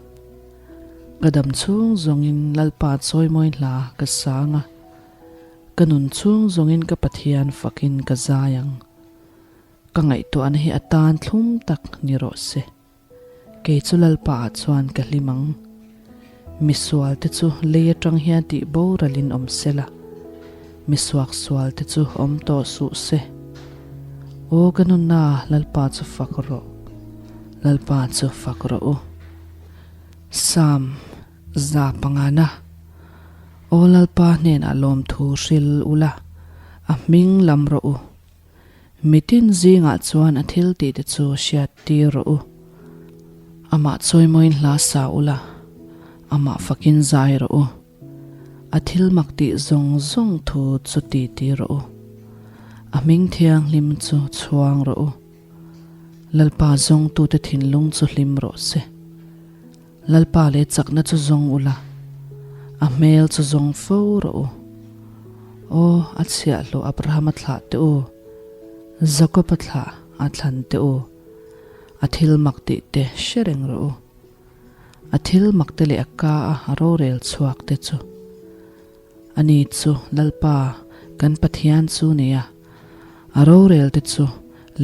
Speaker 1: Ka dam chhung zawngin Lalpa chawimawi hla ka sang a, ka nun chhung zawngin ka Pathian fakin ka zai ang. Ka ngaihtuahna hi a tan thlum tak ni rawh se. Kei chu Lalpa ah chuan ka hlim ang. Misual te chu lei atang hian tih boralin awm sela, misuaksual te chu awm tawh suh se. Aw ka nunna Lalpa chu fak rawh, Lalpa chu fak rawh u. Psalm 500 Aw Lalpa hnenah lawmthu hril ula, a hming lam rawh u. Mitin zingah chuan a thil tihte chu hriat tir rawh u. Amah chawimawiin hla sa ula, amah fakin zai rawh u. A thil mak tih zawng zawng thu chu ti ti rawh u. A hming thianghlim chu chhuang rawh u. Lalpa zawngtute thinlung chu hlim rawh se. Lalpa leh chakna chu zawng ula, a hmel chu zawng fo rawh u. Aw, a chhiahhlawh Abrahama thlah teh u, Jakoba thlah a thlan teh u, a thil mak tih te hre reng rawh u. A thil mak te leh a ka a rorel chhuak te chu. Ani chu Lalpa kan Pathian chu nia, a rorel te chu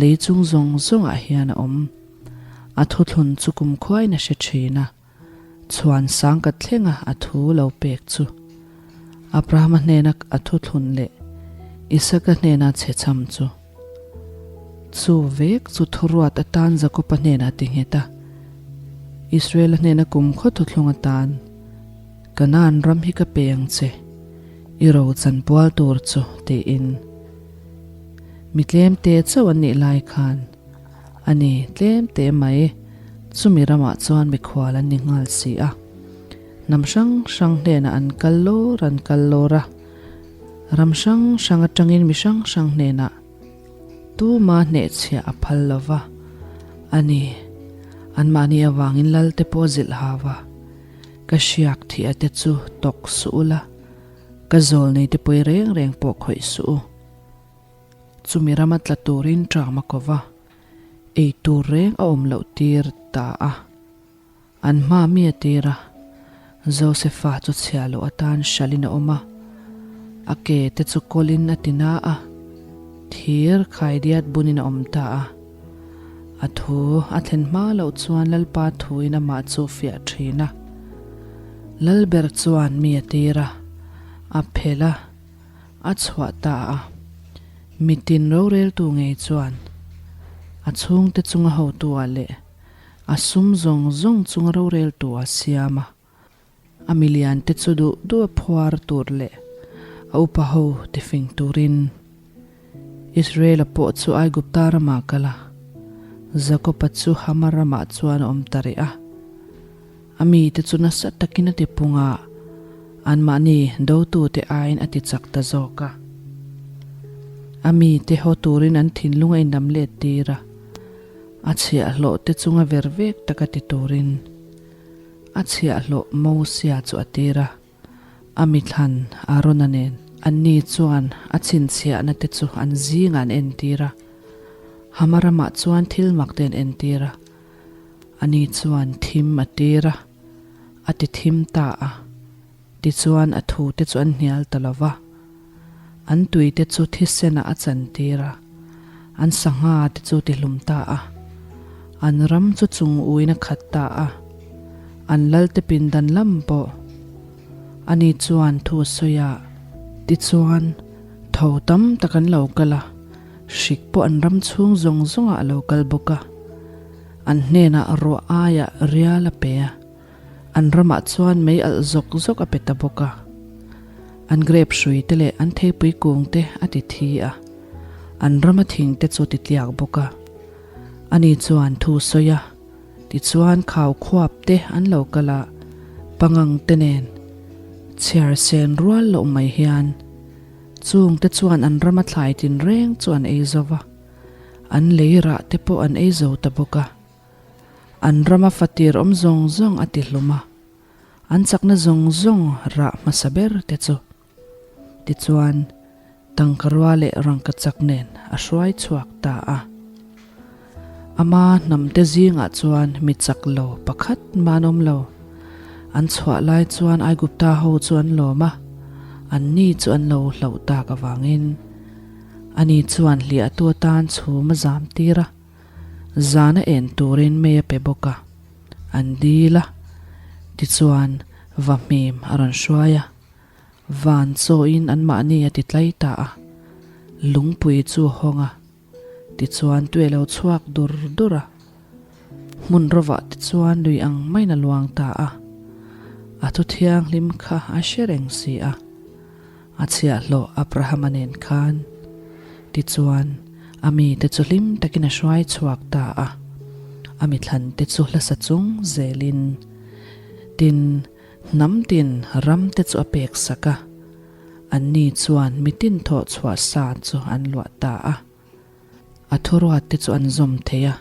Speaker 1: lei chung zawng zawngah hian a awm. A thuthlun chu kumkhuain a hre thin a, chhuan sang ka thlenga a thu lo pek chu. Abrahama hnena a thuthlun leh Isaka hnena chhechham chu. Chu vek chu thuruat atan Jakoba hnenah ti nghet a, Israela hnena kumkhaw thuthlung atan, Kanaan ram hi ka pe ang che, i ro chanpual tur chu, tiin. Mi tlemte chauh an nih lai khan, a ni, tlemte mai, chumi ramah chuan mikhual an ni nghal si a. Hnam hrang hrang hnenah an kal lawr an kal lawr a, ram hrang hrang atangin mi hrang hrang hnenah tuma hnehchhiah a phal lo va, a ni, anmahni avangin Lalte pawh zilh hau a, ka hriak thih a te chu tawk suh ula, ka zawl nei te pawi reng reng pawh khawih suh u. Chumi rama tla turin ṭam a ko va. Ei tur reng a awm loh tir ta a. An hma mi a tir a, Josefa chu chhia loh atan hralhin a awm a, a ke te chu kawlin a ti na a, thir khaidiat bunin a awm ta a. A thu a thlen hma loh chuan Lalpa thuin amah chu fiah thin a. Lalber chuan mi a tir a, a phelh a, a chhuah ta a. Mitin roreltu ngei chuan a chhungte chunga hotu-ah leh a sum zawng zawng chunga roreltu a siam a. A miliante chu duh duh a phuar tur leh a upa ho tifing turin Israel-a pawh chu Aigupta ramah a kal a, Jakob-a chu Hama ramah chuan a awm ta rih a. A mite chu nasa takin a ti pung a, anmahni dotute aiin a ti chak ta zawk a. A mite haw turin an thinlung a inlam let tir a, a chhiahhlawhte chunga ver vek taka ti turin a chhiahhlawh Mosia chu a tir a. A mithlan Arona nen anni chuan a chhinchhiahna te chu an zingah an entir a, Hama ramah chuan thil mak te an entir a. Ani chuan thim a tir a, a ti thim ta a, tichuan a thu te chu an hnial ta lo va. An tui te chu thisenah a chantir a, an sangha te chu ti hlum ta a. An ram chu chung uin a khat ta a, an lalte pindan lam pawh. Ani chuan thu a sawi a, tichuan tho tam tak an lo kal a. Hrik pawh an ram chhung zawng zawngah a lo kal bawk a, an hnenah ruah aiah rial a pe a, an ramah chuan mei alh zawk zawk a pe ta bawk a. An grape hrui te leh an theipui kung te a ti thi a, an rama thing te chu ti tliak bawk a. Ani chuan thu sawi a, tichuan khau khuap te an lo kal a, pangang te nen chhiar sen rual loh mai hian, Chungte chuan an rama thlai tinreng chu an ei zo va, an lei rah te pawh an ei zo ta bawk a. An rama fatir awm zawng zawng a ti hlum a, an chakna zawng zawng rah hmasa ber te chu. Tichuan, tangkarua leh rangkachak nen a hruai chhuak ta a. Ama hnamte zingah chuan mi chak lo pakhat mah an awm lo. An chhuah lai chuan Aigupta ho chu an lawm a, anni chu an lo hlauh tak avangin ani chuan hliahtu atan chhum a zam tir a, zana en turin mei a pe bawk a, an dil a, tichuan vahmim a rawn hruai a. Van chawiin anmahni a ti tlai ta a, lungpui chu a hawng a. Tichuan tui a lo chhuak dur dur a, hmun rovah tichuan lui ang maiin a luang ta a. A thu thianghlim kha a hre reng si a, a chhiahhlawh Abrahama nen khan. Tichuan a mite chu hlim takin a hruai chhuak ta a, a mithlante chu hlasa chung zelin. Tin, hnam tin ramte chu a pek sak a. Anni chuan mitin thawh chhuah sa chu an luah ta a. A thuruat te chu an zawm thei a,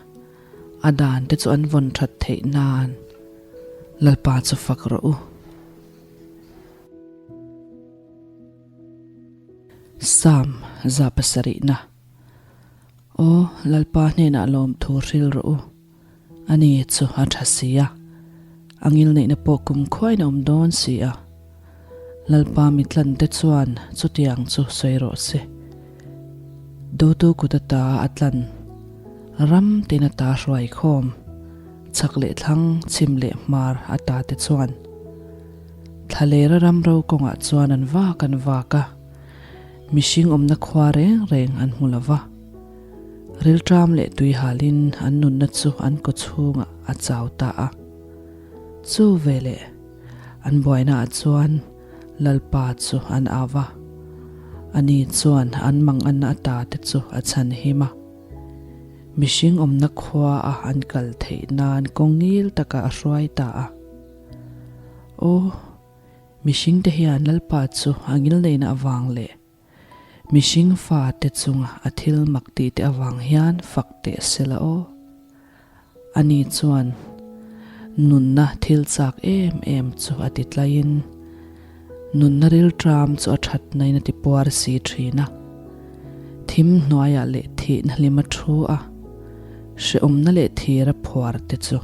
Speaker 1: a dan te chu an vawn that theih nan Lalpa chu fak rawh u. Psalm 107na Aw Lalpa hnenah lawmthu hril rawh u. Ani chu a tha si a, a ngilneihna pawh kumkhuain a awm dawn si a. Lalpa mitlante chuan chutiang chu sawi rawh se. Dotu kut ata a tlan, ram tin ata hruai khawm, chhak leh thlang, chhim leh hmar ata te chuan thlalera ram ro kawngah chuan an vak an vak a, mihring awmna khua reng reng an hmu lo va. Rilṭam leh tuihalin an nunna chu an kaw chhungah a chau ta a. Chu veleh an buainaah chuan Lalpa chu an au va, ani chuan an manganna ata te chu a chhan him a. Mihring awmna khuaa an kal theih nan kawng ngil takah a hruai ta a. Aw, mihringte hian Lalpa chu a ngilneihna avang leh Mihring fate chunga a thil mak tih te avang hian fak teh se la aw. Ani chuan nunna thil chak em em chu a ti tlaiin nunna rilṭam chu a thatnain a ti puar si thin a. Thim hnuaiah leh thihna hlim a thu a. Hrehawmna leh thira phuar te chu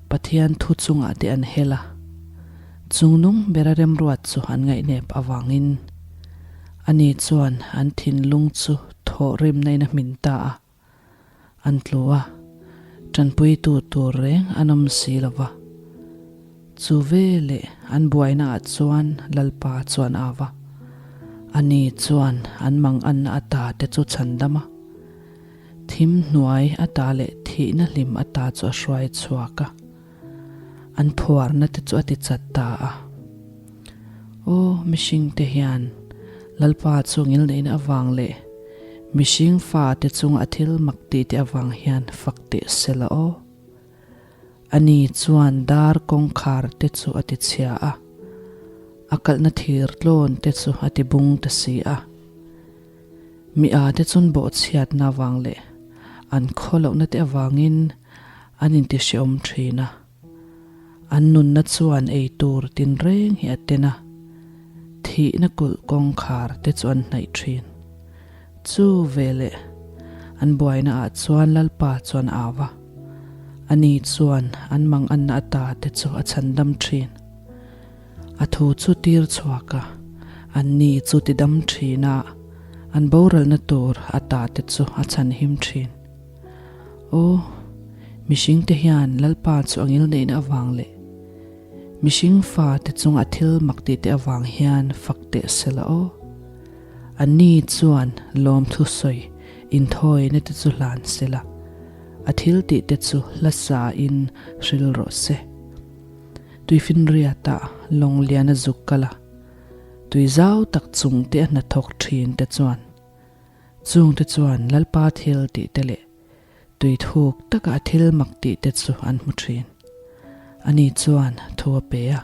Speaker 1: Pathian thu chungah te an hel a, chungnung bera remruat chu an ngaihnep avangin ani chuan an thinlung chu thawhrimna in a hmin ta a. An tlu a, tanpuitu tur reng an awm si lo va. Chu veleh an buainaah chuan Lalpa chuan a va. Ani chuan an manganna ata te chu chhandam a, thim hnuai ata leh thihna hlim ata chu a hruai chhuak a, an phuarna te chu a ti chat ta a. Aw, mihringte hian Lalpa chu ngilneihna avang leh Mihring fate chunga a thil mak tih te avang hian fak teh se la aw. Ani chuan dar kawngkhar te chu a ti chhia a, a kalhna thir tlawn te chu a ti bung ta si a. Mi a te chun bawhchhiatna avang leh an khaw lohna te avangin an intihrehawm thin a. An nunna chuan ei tur tinreng hi a ten a, thihna kulh kawngkhar te chu an hnaih thin. Chu veleh an buaina ah chuan Lalpa chuan a au a, ani chuan an manganna ata te chu a chhandam thin. A thu chu tir chhuak a, anni chu tidam thin a, an boralna tur ata te chu a chhanhim thin. Aw, mihringte hian Lalpa chu a ngilneihna avang leh mihring fate chunga thil mak tihte avang hian fak teh se la aw. Anni chuan lawmthu sawi inthawina te chu hlan se la, a thil tihte chu hla sain hril rawh se. Tuifinriata lawng liana zuk kal a, tui zau tak chungte a hnathawk thin te chuan Chungte chuan Lalpa thil tih te leh tui thuk taka a thil mak tih te chu an hmu thin. Ani chuan thu a pe a,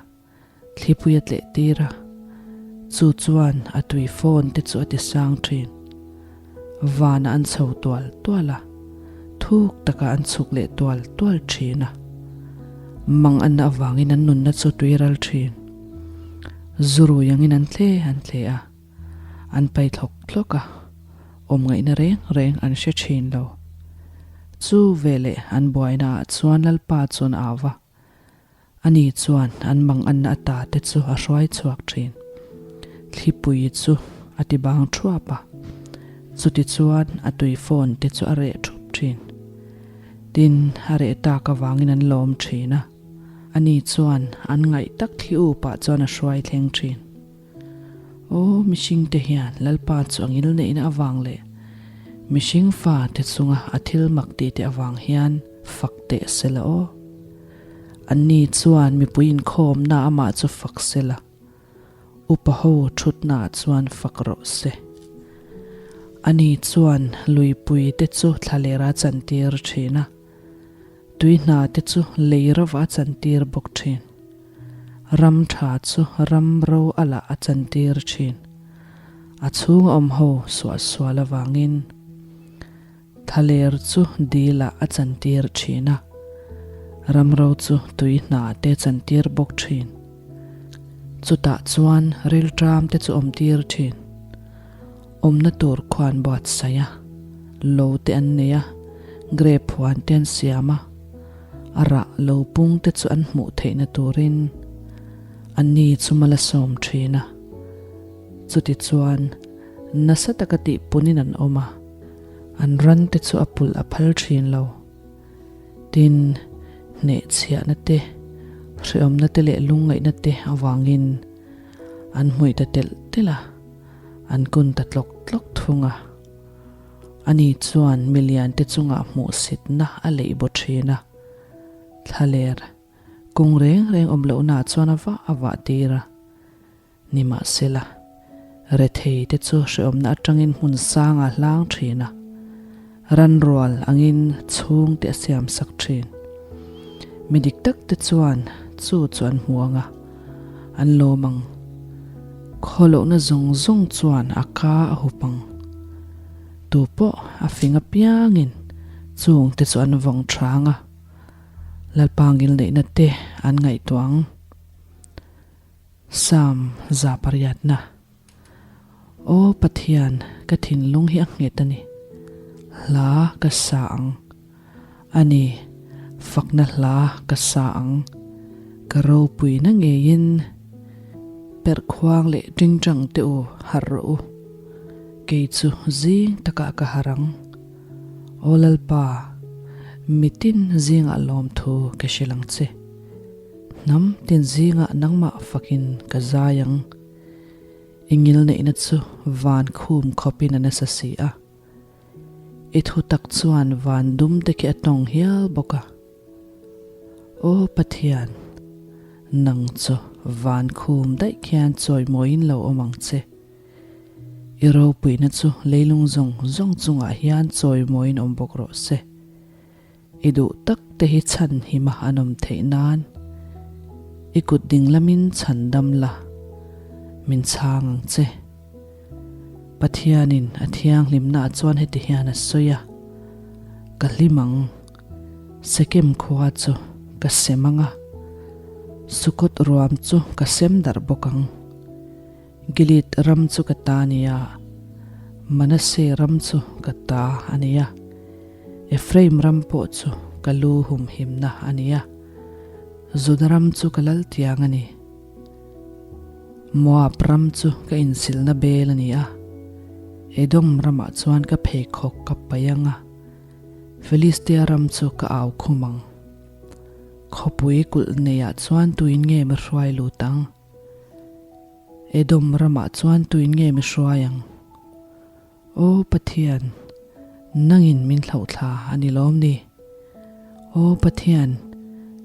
Speaker 1: thlipui a tleh tir a, chu chuan a tui fawn te chu a ti sang thin. Vanah an chho tual tual a, thuk takah an chhuk leh tual tual thin a. Mang anna avangin an nunna chu tui ral thin. Zurui angin an tle an tle a. An pai thlawk thlawk a, awm ngaihna reng reng an hre thin lo. Chu veleh an buaina ah chuan Lalpa chuan a au va, ani chuan an manganna ata te chu a hruai chhuak thin. Thlipui chu a ti bang thuap a, chuti chuan a tui phone te chu a reh thup thin. Tin, a reh tak avangin an lawm thin a, ani chuan an ngaih tak thli upah chuan a hruai thleng thin. Aw, mihringte hian Lalpa chu a ngilneihna avang leh mihring fate chunga a thil mak tihte avang hian fak teh se la aw. Anni chuan mipui inkhawmna amah chu fak se la, upa ho thutnaah chuan fak rawh se. Ani chuan luipui te chu thlalera chantir thin a, tui hna te chu lei rovah a chantir bawk thin. Ram tha chu ram ro a lah a chantir thin. A chhung a awm ho suahsual avangin thaler chu dil ah a chantir thin a, ram ro chu tui hna te chantir bawk thin. Chutah chuan rilṭam te chu awm tir thin. Awmna tur khuan buatsaih a, lo te an nei a, grape huan te an siam a, a rah lo pung te chu an hmuh theihna turin anni chu mal a sawm thin a. Chutichuan nasa taka tihpunin an awm a, an ran te chu a pulh a phal thin lo. Tin, hnehchhiahna te, hrehawmna te leh lungngaihna te avangin an hmuih ta telh telh a, an kun ta tlawk tlawk thung a. Ani chuan miliante chungah hmuhsitna a leih baw thin a, thlaler kung reng reng awm lohnaah chuan a vah a vah tir a. Nimahsela, rethei te chu hrehawmna atangin hmun sangah a hlang thin a, ranrual angin chhungte a siamsak thin. Mi dik tak te chuan chu chu an hmu ang a, an lawm ang. Khawlohna zawng zawng chuan a ka a hup ang. Tu pawh a fing apiangin chung te chu an vawng thang a, Lalpa ngilneihna te an ngaihtuah ang. Psalm 108na. Aw Pathian, ka thinlung hi a nghet a ni. Hla ka sa ang. A ni, fakna hla ka sa ang, ka ropuina ngeiin. Perhkhuang leh ṭingṭang te u harh rawh u, kei chu zing takah ka harh ang. Aw Lalpa, mitin zingah lawmthu ka hrilh ang che. Hnam tin zingah nangmah fakin ka zai ang. I ngilneihna chu van khum khawpin a nasa si a. I thu tak chuan van dum te khi a tawng hial bawk a. Aw Pathian, nang chu van khum daih khian chawimawiin lo awm ang che. I ropuina chu leilung zawng zawng chungah hian chawimawiin awm bawk rawh se. I duh tak te hi chhan hima an awm theih nan i kut ding lamin chhan dam la, min chhang ang che. Pathianin a thianghlimna ah chuan heti hian a sawi a, Ka hlim ang, Sekem khua chu ka sem ang a, Sukot ruam chu ka sem darh bawk ang. Gilead ram chu ka ta a ni a, Manasseh ram chu ka ta a ni a, Ephraim ram pawh chu ka lu humhimna a ni a, Juda ram chu ka lal tiang a ni. Moab ram chu ka insilna bel a ni a, Edom ramah chuan ka pheikhawk ka paih ang a, Filistia ram chu ka au khum ang. Khawpui kulh neiah chuan tuin nge mi hruai lut ang? Edom ramah chuan tuin nge mi hruai ang? Aw Pathian, nangin min hlauhthla a ni lawm ni? Aw Pathian,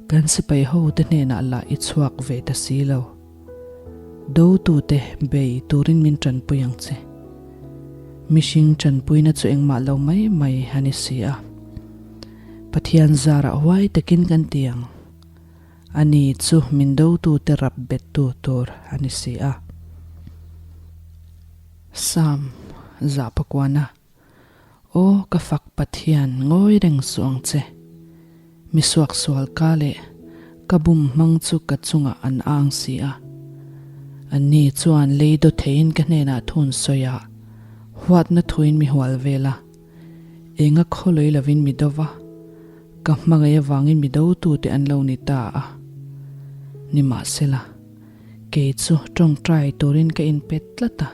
Speaker 1: kan sipai hote hnenah lah i chhuak ve ta si lo. Dotute bei turin min tanpui ang che. Mihring tanpuina chu engmah lo mai mai a ni si a. Pathian zarah huai takin kan ti ang. Ani chu min dotute rap bettu tur a ni si a. Psalm Zahpakuana, Aw ka fak Pathian ngawi reng suh ang che. Mi suaksual ka leh ka bum hmang chu ka chungah an ang si a. Anni chuan lei daw theiin ka hnenah thun sawi a, huatna thuin mi hual vel a. Enga khawlui lovin mi do va, ka hmangaih avangin mi dotute an lo ni ta a. Nimahsela. Kei chu tawngtai turin ka inpet tlat a,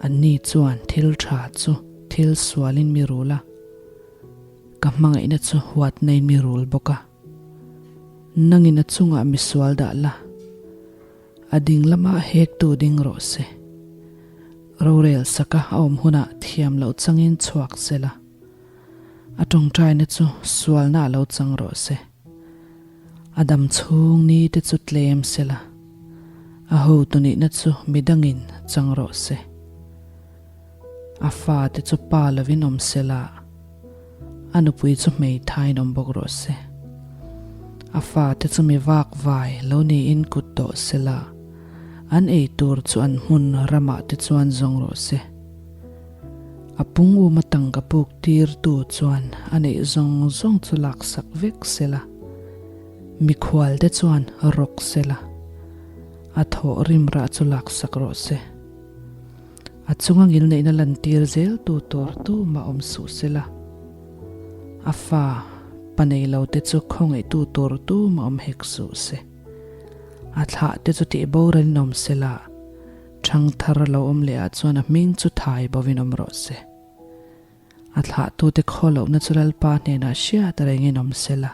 Speaker 1: anni chuan thil tha chu thil sualin mi rul a, ka hmangaihna chu huatnain mi rul bawk a. Nangin a chungah mi sual dah la, a ding lamah hektu ding rawh se. Rorel saka a awm hunah thiam loh changin chhuak se la, a tawngtaina chu sualna a lo chang rawh se. A dam chhung ni te chu tlem se la, a hotu nihna chu midangin chang rawh se. A fa te chu pa lovin awm se la, a nupui chu hmeithaiin awm bawk rawh se. A fa te chu mi vak vai lo niin kut tawh se la, an ei tur chu an hmun ramah te chuan zawng rawh se. A pung uma tangka puk tirtu chuan a neih zawng zawng chu laksak vek se la, mikhual te chuan rawk se la, a thawh rim rah chu laksak rawh se. A chunga ngilneihna lantir zel tu tur tumah awm suh se la, a fa pa nei lo te chu khawngaihtu tur tumah awm hek suh se. A thlah te chu tih boralin awm se la, Thangthar lo awm leh ah chuan a hming chu thai bovin awm rawh se. A thlahtute khaw lohna chu Lalpa hnenah hriat rengin awm se la,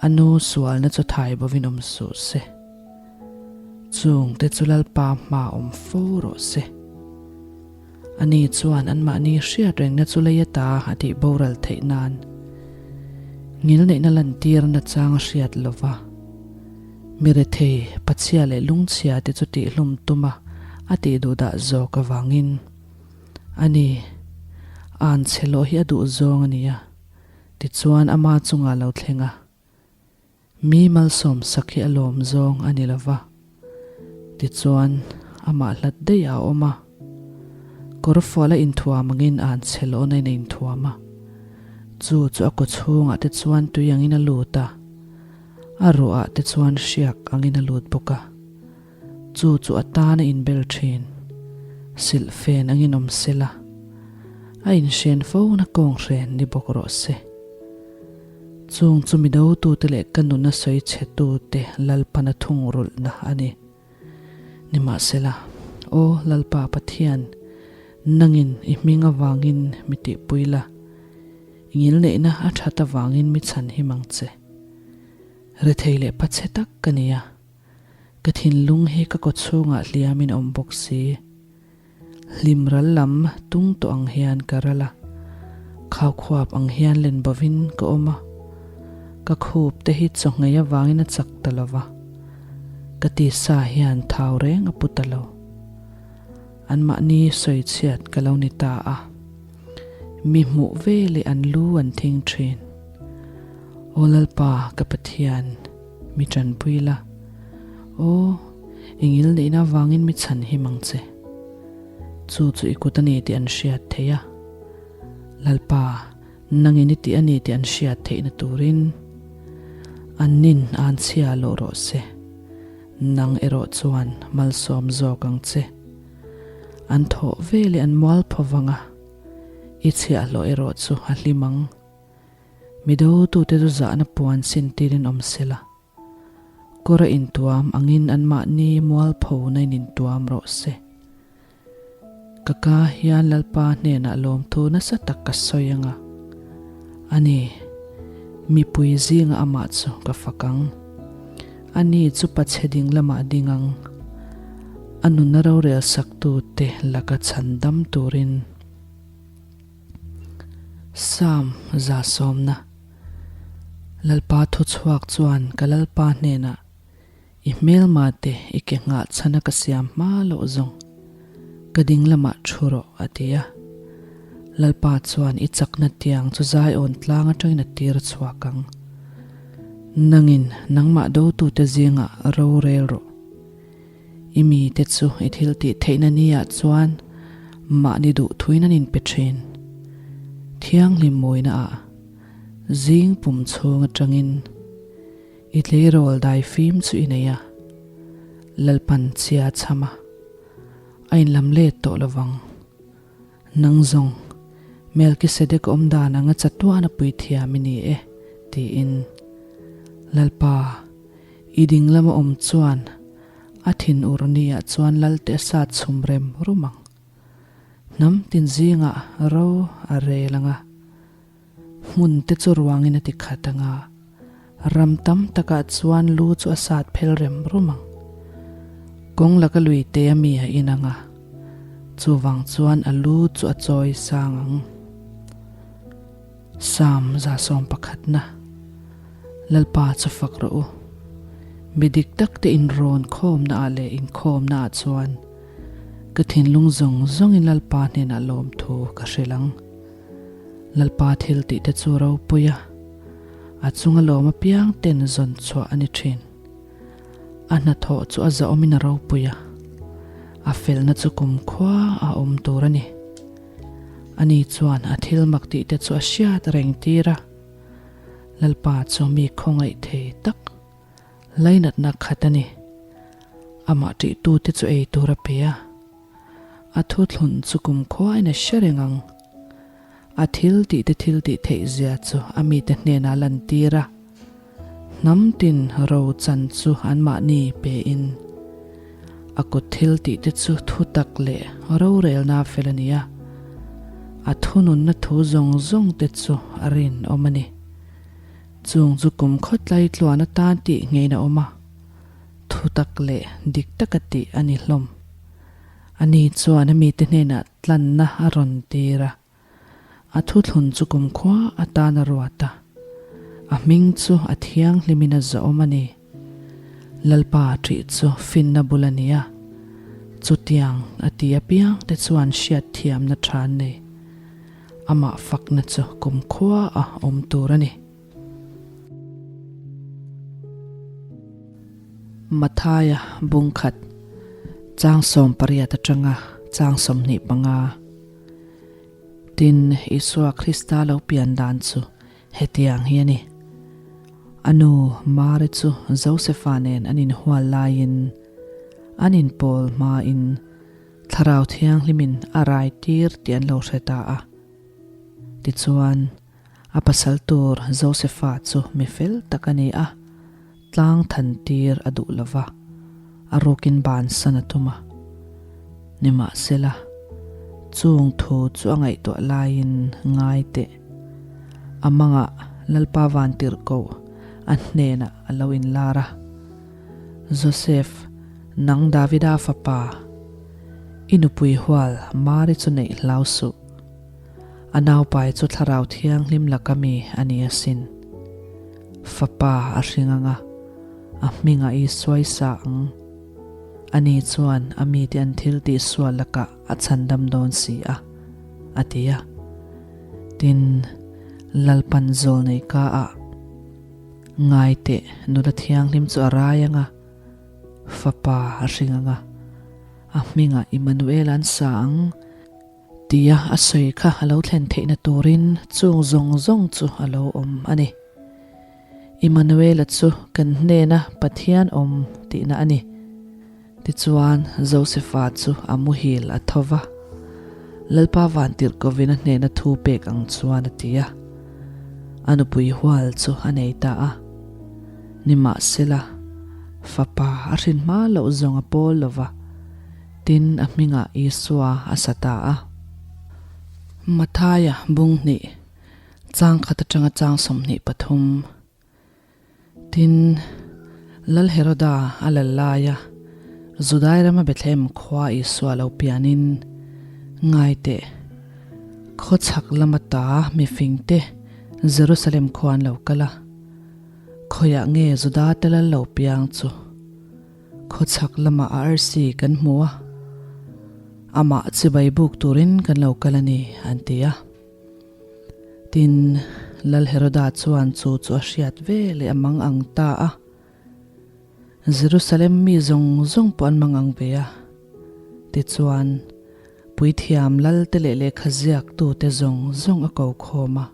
Speaker 1: a nu sualna chu thai bovin awm suh se. Chungte chu Lalpa hma awm fo rawh se. Ani chuan anmahni hriat rengna chu lei ata a tih boral theih nan ngilneihna lantirna chang a hriat lo va. Mi rethei, pachhia leh lungchhia te chu tihhlum tuma a tih duh dah zawk avangin a ni. An chhe lawh hi a duh zawng a ni a, tichuan ama chungah lo thleng a. Mi malsawm sak hi a lawm zawng a ni lo va, tichuan amah hlat daih a awm a. Kawrfual a inthuam angin an chhe lawhnain a inthuam a, chu chu a kawchhungah te chuan tui angin a lut a, a ruahah te chuan hriak angin a lut bawk a, chu chu a tan a inbel thin. Silhfen angin awm se la, a inhren fo na kawnghren ni bawk rawh se. Chung chu mi dotute leh ka nuna sawi chhetute Lalpan a thungrulhna a ni. Nimahsela, Aw Lalpa Pathian, nangin i hming avangin mi tihpui la, i ngilneihna a that avangin mi chhan him ang che. Rethei leh pachhe tak ka ni a, ka thinlung hi ka kawchhungah hliamin a awm bawk si. Hlim ral lam tung tawh ang hian ka ral a, khau khuap ang hian len bovin ka awm a, ka khup te hi chawhngei avangin a chak ta lo va, ka tisa hian thau reng a pu ta lo. Anmahni sawi chhiat ka lo ni ta a, mi hmuh ve leh an lu an thing thin. Aw Lalpa ka Pathian, mi tanpui la, aw. I ngilneihna avangin mi chhan him ang che. Chu chu i kut a ni tih an hriat theih a. Lalpa, nangin i tih a ni tih an hriat theihna turin an nin an chhia lawh rawh se. Nang erawh chuan malsawm zawk ang che. An thawh ve leh an mual phaw vang a, i chhiahhlawh erawh chu a hlim ang. Mi dotute chu zahna puan sin tirin awm sela. Kawr a intuam angin anmahni mualpho na in intuam rawh se. Ka ka hian Lalpa hnenah lawmthu nasa tak ka sawi anga, ani, mipui zinga amah chu ka fak ang. Ani chu pachhe ding lamah ding ang, a nunna rorel saktute laka chhandam turin. Psalm 100. Lalpa thuchhuak chuan ka Lalpa hnenah, I hmelma te i ke nghah chhana ka siam hma loh zawng, ka ding lamah thu rawh, a ti a. Lalpa chuan i chakna tiang chu Zion tlang atangin a tir chhuak ang. Nangin nangmah dotute zingah rorel rawh. I mite chu i thil tih theihna ni ah chuan mahni duh thuin an inpe thin. Thianghlim mawina ah zing pum chhung atangin i tleirawl dai fim chu i nei a, Lalpan chhia chham a, a inlam let tawh lovang. Nang zawng, Melkisedek awm dan anga chatuan a puithiam i ni e, tiin. Lalpa, i ding lama awm chuan a thinur niah chuan Lalte a sat chhum rem rum ang. Hnam tin zingah ro a rel ang a, hmun te chu ruangin a ti khat ang a, ram tam takah chuan lu chu a sat phel rem rum ang. Kawng laka lui te a mi a in ang a, chuvang chuan a lu chu a chawi sang ang. Psalm 111 Lalpa chu fak rawh u. Mi dik tak te inrawn khawmna ah leh inkhawmna ah chuan ka thinlung zawng zawngin Lalpa hnenah lawmthu ka hrilh ang. Lalpa thil tih te chu ropui a, a chunga lawm apiang ten zawn chhuah a ni thin. A hnathawh chu a zahawmin a ropui a, a felna chu kumkhua a awm tur a ni. Ani chuan a thil mak tih te chu a hriat reng tir a, Lalpa chu mi khawngaih thei tak lainatna khat a ni. Amah ṭihtute chu ei tur a pe a. A thuthlun chu kumkhuain a hre reng ang. A thil tihte thil tih theih zia chu a mite hnenah a lantir a, hnam tin ro chan chu anmahni pein. A kut thil tihte chu thutak leh rorelna fel a ni a, a thununna thu zawng zawngte chu a rinawm a ni. Chung chu kumkhaw tlaitluan atan tih ngeiin a awm a. Thutak leh dik taka tih a ni hlawm. Ani chuan a mite hnenah tlanna a rawn tir a, a thuthlun chu kumkhua atan a ruat a, a hming chu a thianghlimin a zawhawm a ni. Lalpa ṭih chu finna bul a ni a, chutiang a ti apiangte chuan hriatthiamna ṭha an nei. Amah fakna chu kumkhua a awm tur a ni. Mathaia bungkhat chang 18 atanga chang 25. Tin, Isua Krista lo pian dan chu hetiang hi a ni. A nu Mari chu Josefa nen an inhual laiin an inpawl hmain Thlarau Thianghlimin a rai tir tih an lo hre ta a. Tichuan. A pasal tur Josefa chu mi fel tak a ni a, tlang than tir a duh lo va, a rukin bansan a tum a. Nimahsela, chung thu chu a ngaihtuah laiin ngai teh. A mangah Lalpa Vantirhkoh a hnenah a lo inlar a, Joseph, nang Davida fapa, i nupui hual Mari chu neih hlau suh. A naupai chu Thlarau Thianghlim laka mi a ni asin. Fapa a hring ang a, a hmingah i suaisa ang. Ani chuan a mite an thil tihsual lakah a chhandam dawn si a, a ti a. Tin, Lalpan zawlnei ka ah ngai teh nula thianghlim chu a rai ang a, fapa a hring ang a, a hmingah Immanuel an sa ang. Tia a sawi kha a lo thlen theihna turin chung zawng zawng chu a lo awm a ni. Immanuela chu kan hnena Pathian awm tihna a ni. Tichuan, Josefa chu a muhil a tho va, Lalpa Vantirhkovin a hnena thu pek ang chuan a ti a. A nupui hual chu a nei ta a. Nimahsela, fapa a hrin hma loh zawng a pawl lo va. Tin, a hmingah Isua a sa ta a. Mathaia bung hnih, chang khat atanga chang 23. Tin, Lal Heroda a lal laia Judai rama Bethlehem khua Isua lo pianin, Ngai teh, khaw chhak lama ta mifingte Jerusalem khua an lo kal a, khawiah nge Judate lal lo piang chu? Khawchhak lamah a arsi kan hmu a, amah chibai buk turin kan lo kal a ni, an ti a. Tin, Lal Heroda chuan chu chu a hriat ve leh a mang ang ta a. Jerusalem mi zawng zawng pawh an mang ang ve a. Tichuan, puithiam Lalte leh lehkha ziaktute zawng zawng a ko khawm a.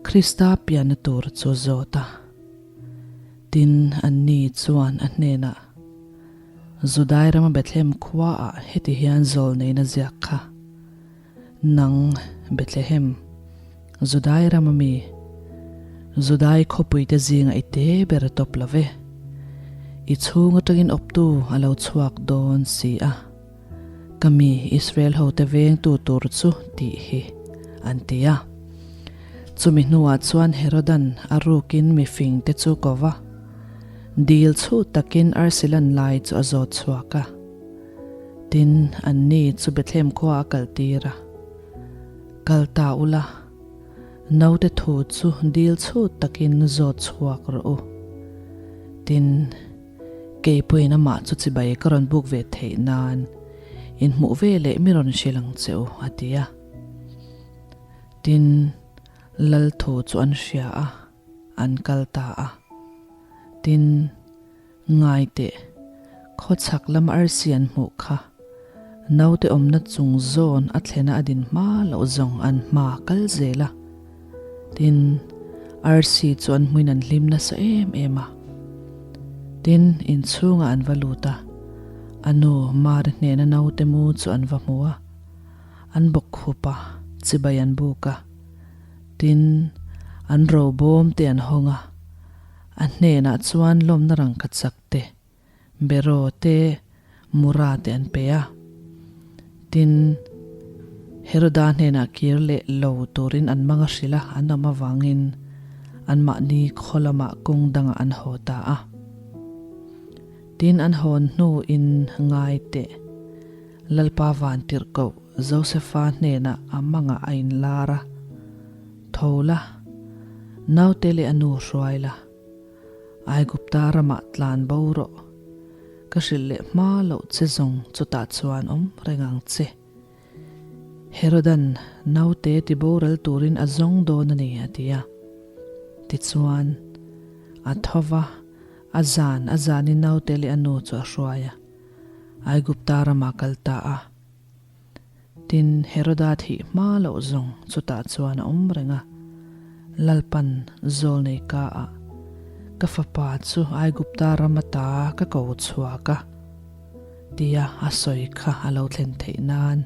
Speaker 1: Krista pianna tur chu a zawt a. Tin, anni chuan a hnenah, Judai rama Bethlehem khuaah heti hian zawlneina ziak kha, Nang, Bethlehem, Judai rama mi, Judai khawpuite zinga i te ber a tawp lo ve. I chhung atangin awptu a lo chhuak dawn si a. Ka mi Israel hote vengtu tur chu tih hi, an ti a. Chumi hnuah chuan Herodan a rukin mifingte chu ko va, dil chhu takin arsi lan lai chu a zawt chhuak a. Tin, anni chu Bethlehem khua a kaltir a, Kal ta ula, naute thu chu dil chhu takin zawt chhuak rawh u. Tin, Kei pawhin amah chu chibai ka rawn buk ve theih nan inhmuh ve leh mi rawn hrilh ang che u, a ti a. Tin, Lal thu chu an hria a, an kal ta a. Tin, ngai teh, khawchhak lam arsi an hmuh kha, naute awmna chung zawn a thlena a din hma loh zawng an hma kal zel a. Tin, arsi chu an hmuin an hlim nasa em em a. Tin, inchhungah an va lut a, a nu Mari hnena naute mu chu an va hmu a, an bawk khup a, chibai an buk a. Tin, an robawm te an hawng a, a hnenah chuan lawmna rangkachak te, Beraw te, Mura te an pe a. Tin, Heroda hnenah kir leh lo turin an mang a hrilh a, an awm avangin anmahni khaw lamah kawng dangah an haw ta a. Tin, an hawn hnuin ngai teh, Lalpa Vantirhkoh Josefa hnenah a mangah a inlar a, Tho la, naute leh a nu hruai la. Aigupta ramah tlan bo rawh. Ka hrilh leh hma loh che zawng chutah chuan awm reng ang che. Herodan naute ti boral turin a zawng dawn a ni, a ti a. Tichuan, a tho va, a zan a zanin naute leh a nu chu a hruai a, Aigupta ramah kal ta a. Tin, Heroda thih hma loh zawng chutah chuan a awm reng a, Lalpan zawlnei ka ah, Ka fapa chu Aigupta ram ata ka ko chhuak a, tia a sawi kha a lo thlen theih nan.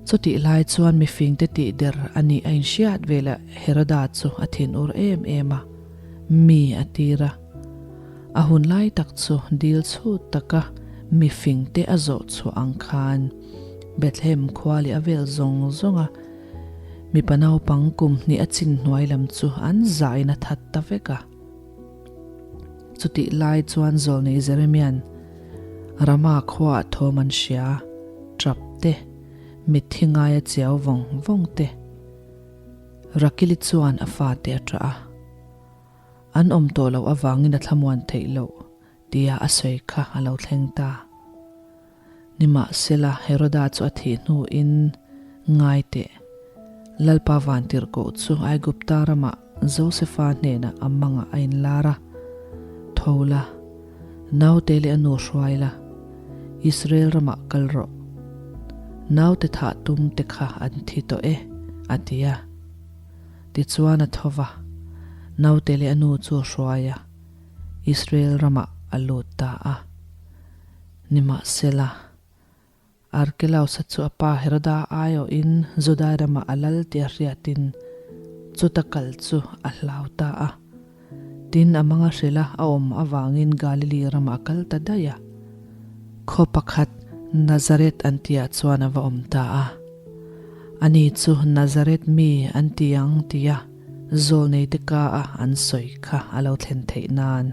Speaker 1: Chutih lai chuan mifingte tih der a nih a inhriat velah Heroda chu a thinur em em a, mi a tir a. A hun lai tak chu dil chhut taka mifingte a zawh chhuah ang khan Bethlehem khua leh a vel zawng zawnga mipa naupang kum hnih a chin hnuai lam chu an zahin a that ta vek a. Chutih lai chuan zawlnei Jeremia'n Rama khuaah thawm an hria, tap te, mitthi ngaia chiau vawng vawng te. Rakili chuan a fate a ṭah a. An awm tawh loh avangin a thlamuan theih loh tia a sawi kha a lo thleng ta. Nimahsela, Heroda chu a thih hnuin, Ngai teh, Lalpa vantirhkoh chu Aigupta ramah Josefa hnenah a mangah a inlar a, Tho la, naute leh a nu hruai la, Israel ramah kal rawh. Naute thah tum te kha an thi tawh e, a ti a. Tichuan a tho va, naute leh a nu chu a hruai a, Israel ramah a lut ta a. Nimahsela, Arkelausa chu a pa Heroda aiawhin Judai ramah a lal tih a hriatin chuta kal chu a hlau ta a. Tin, a manga hrila a awm avangin Galili ramah a kal ta daih a. Khaw pakhat Nazareth an tihah chuan a va awm ta a. Ani chu Nazareth mi an ti ang tia zawlneite ka a an sawi kha a lo thlen theih nan.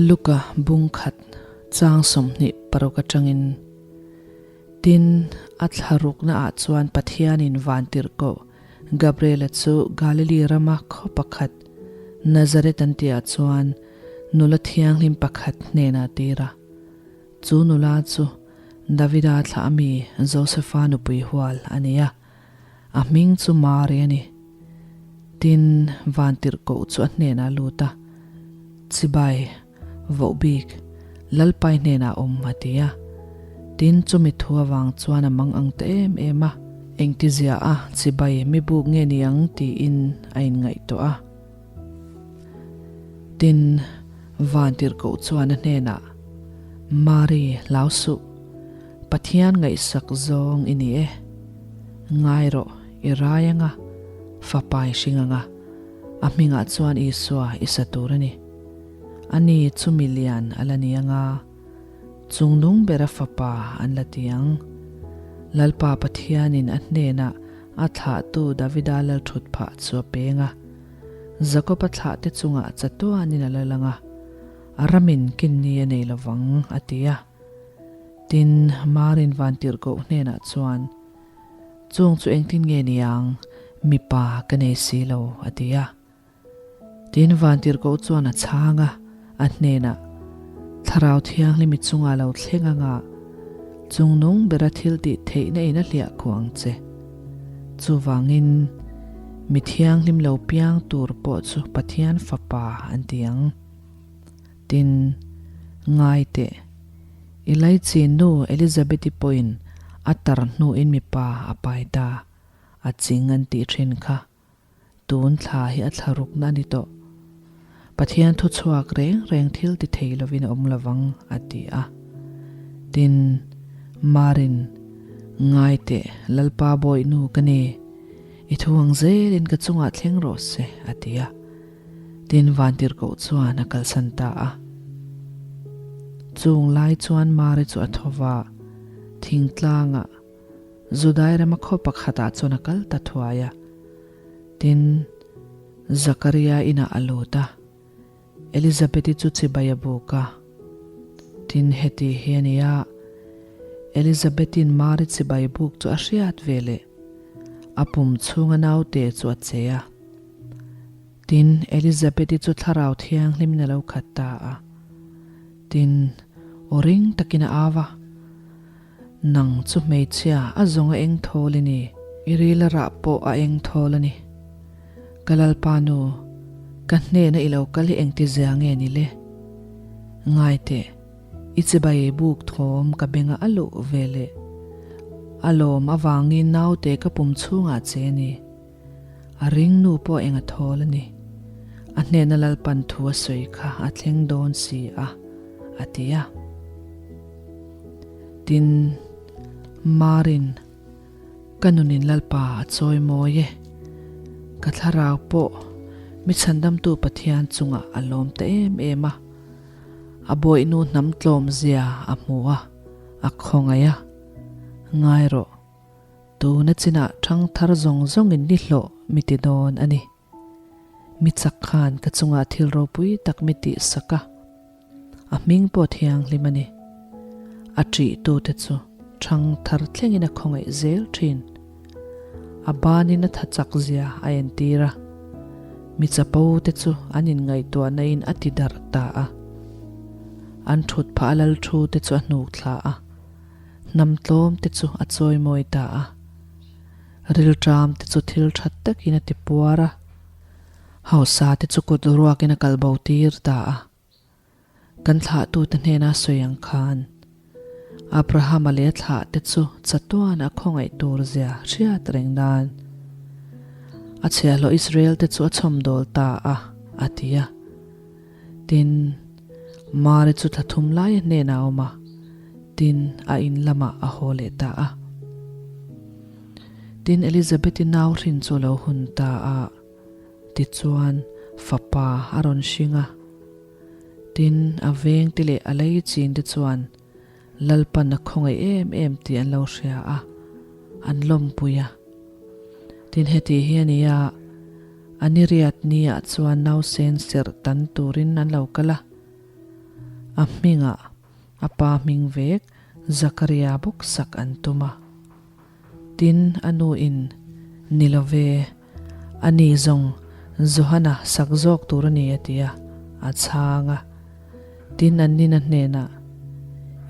Speaker 1: Luka bung khat chang 26 atangin, Tin, a thla rukna ah chuan Pathianin vantirhkoh Gabriela chu Galili rama khaw pakhat Nazareth an tihah chuan nula thianghlim pakhat hnenah a tir a. Chu nula chu Davida thlah ami Josefa nupui hual a ni a. A hming chu Mari a ni. Tin, vantirhkoh chu a hnenah a lut a, Chibai, voh bik, Lalpai hnenah awm, a ti a. Tin, chumi thu avang chuan a mang ang ta em em a, engtizia a chibai mi buk nge ni ang tiin a inngaihtuah a. Tin, vantirhkoh chuan a hnenah, Mari, hlau suh. Pathian ngaihsak zawng i ni e. Ngai rawh, i rai anga, fapa i hring anga, a hmingah chuan Isua i sa tur a ni. Ani chu mi lian a la ni anga, chungnung bera fapa an la ti ang. Lalpa Pathianin a hnenah a thlahtu Davida lalthut phah chu a peng a, Jakoba thlahte chungah chatuanin a la lang a, a ramin kinni a nei lovang, a ti a. Tin, Marin vantirhkoh hnenah chuan, Chung chu engtin nge ni ang, mipa ka nei si lo, a ti a. Tin, vantirhkoh chuan a chhang a, a hnenah, Thlarau Thianghlimi chungah lo thleng anga, chungnung bera thil tih theihna in a hliah khuh ang che. Chuvangin, mi thianghlim lo piang tur pawh chu Pathian Fapa an ti ang. Tin, ngai teh, i laichin nu Elizabeth-i pawhin a tar hnuin mipa a pai ta, a ching an tih thin kha. Tun thla hi a thla rukna a ni tawh. Pathian thu chhuak reng reng thil ti thei lovin a awm lovang, a ti a. Tin, Marin, ngai teh, Lalpa bawih nu ka ni, i thu ang zelin ka chungah thleng rawh se, a ti a. Tin vantirhkoh chuan a kalsan ta a. Chung lai chuan Mari chu a tho va, thingtlangah Judai rama khaw pakhatah chuan a kal ta thuai a. Tin, Zakaria inah a lut a, Elizabeth-i chu chibai a buk a. Tin, heti hi a ni a, Elizabeth-i'n Mari chibai buk chu a hriat ve leh, a pum chhunga naute chu a che a. Tin, Elizabeth-i chu Thlarau Thianghlimin a lo khat ta a. Tin, aw ring takin a au a, Nang chu hmeichhia a zawng a eng thawl i ni, i ril a rah pawh a eng thawl a ni. Ka Lalpa nu, ka hnena i lo kal hi engtizia nge ni le? Ngai teh, i chibai buk thawm ka bengah a luh ve leh. A lawm avangin naute ka pum chhungah che a ni. A ring nu pawh eng a thawl a ni. A hnena Lalpan thu a sawi kha a thleng dawn si a, a ti a. Tin, Marin, Ka nunin Lalpa a chawi mawi e. Ka thlarau pawh mi chhandamtu Pathian chungah a lawm ta em em a. A bawihnu hnam tlawm zia a hmu a, a khawngaih a. Ngai rawh, tuna chinah thangthar zawng zawngin ni hlawh mi ti dawn a ni. Mi chak khan ka chungah thil ropui tak mi tihsak a, a hming pawh thianghlim a ni. A ṭihtute chu ṭhang thar thlengin a khawngaih zel ṭhin. A banin a tha chak zia a entir a, mi chapo te chu an inngaihtuahna in a ti darh ta a. An ṭhut phah a lal thu te chu a hnuk thla a, hnam tlawm te chu a chawimawi ta a. Rilṭam te chu thil ṭha takin a ti puar a, hausa te chu kut ruakin a kal bo tir ta a. Kan thlahtute hnena sawi ang khan Abrahama leh a thlahte chu chatuan a khawngaih tur zia hriat reng nan a chhiahhlawh Israel te chu a chhawmdawl ta a, a ti a. Tin, Mari chu thla thum lai a hnenah a awm a, tin, a in lamah a haw leh ta a. Tin, Elizabeth-i nau hrin chu a lo hun ta a, tichuan, fapa a rawn hring a. Tin, a vengte leh a lei chinte chuan Lalpan a khawngaih em em tih an lo hria a, an lawmpui a. Tin, heti hi a ni a, a ni riat niah chuan nausen serh tan turin an lo kal a, a hmingah a pa hming vek Zakaria bawk sak an tum a. Tin, a nu in, Ni lo ve, a ni zawng Johana sak zawk tur a ni a ti a, a chhang a. Tin, an nina hnenah,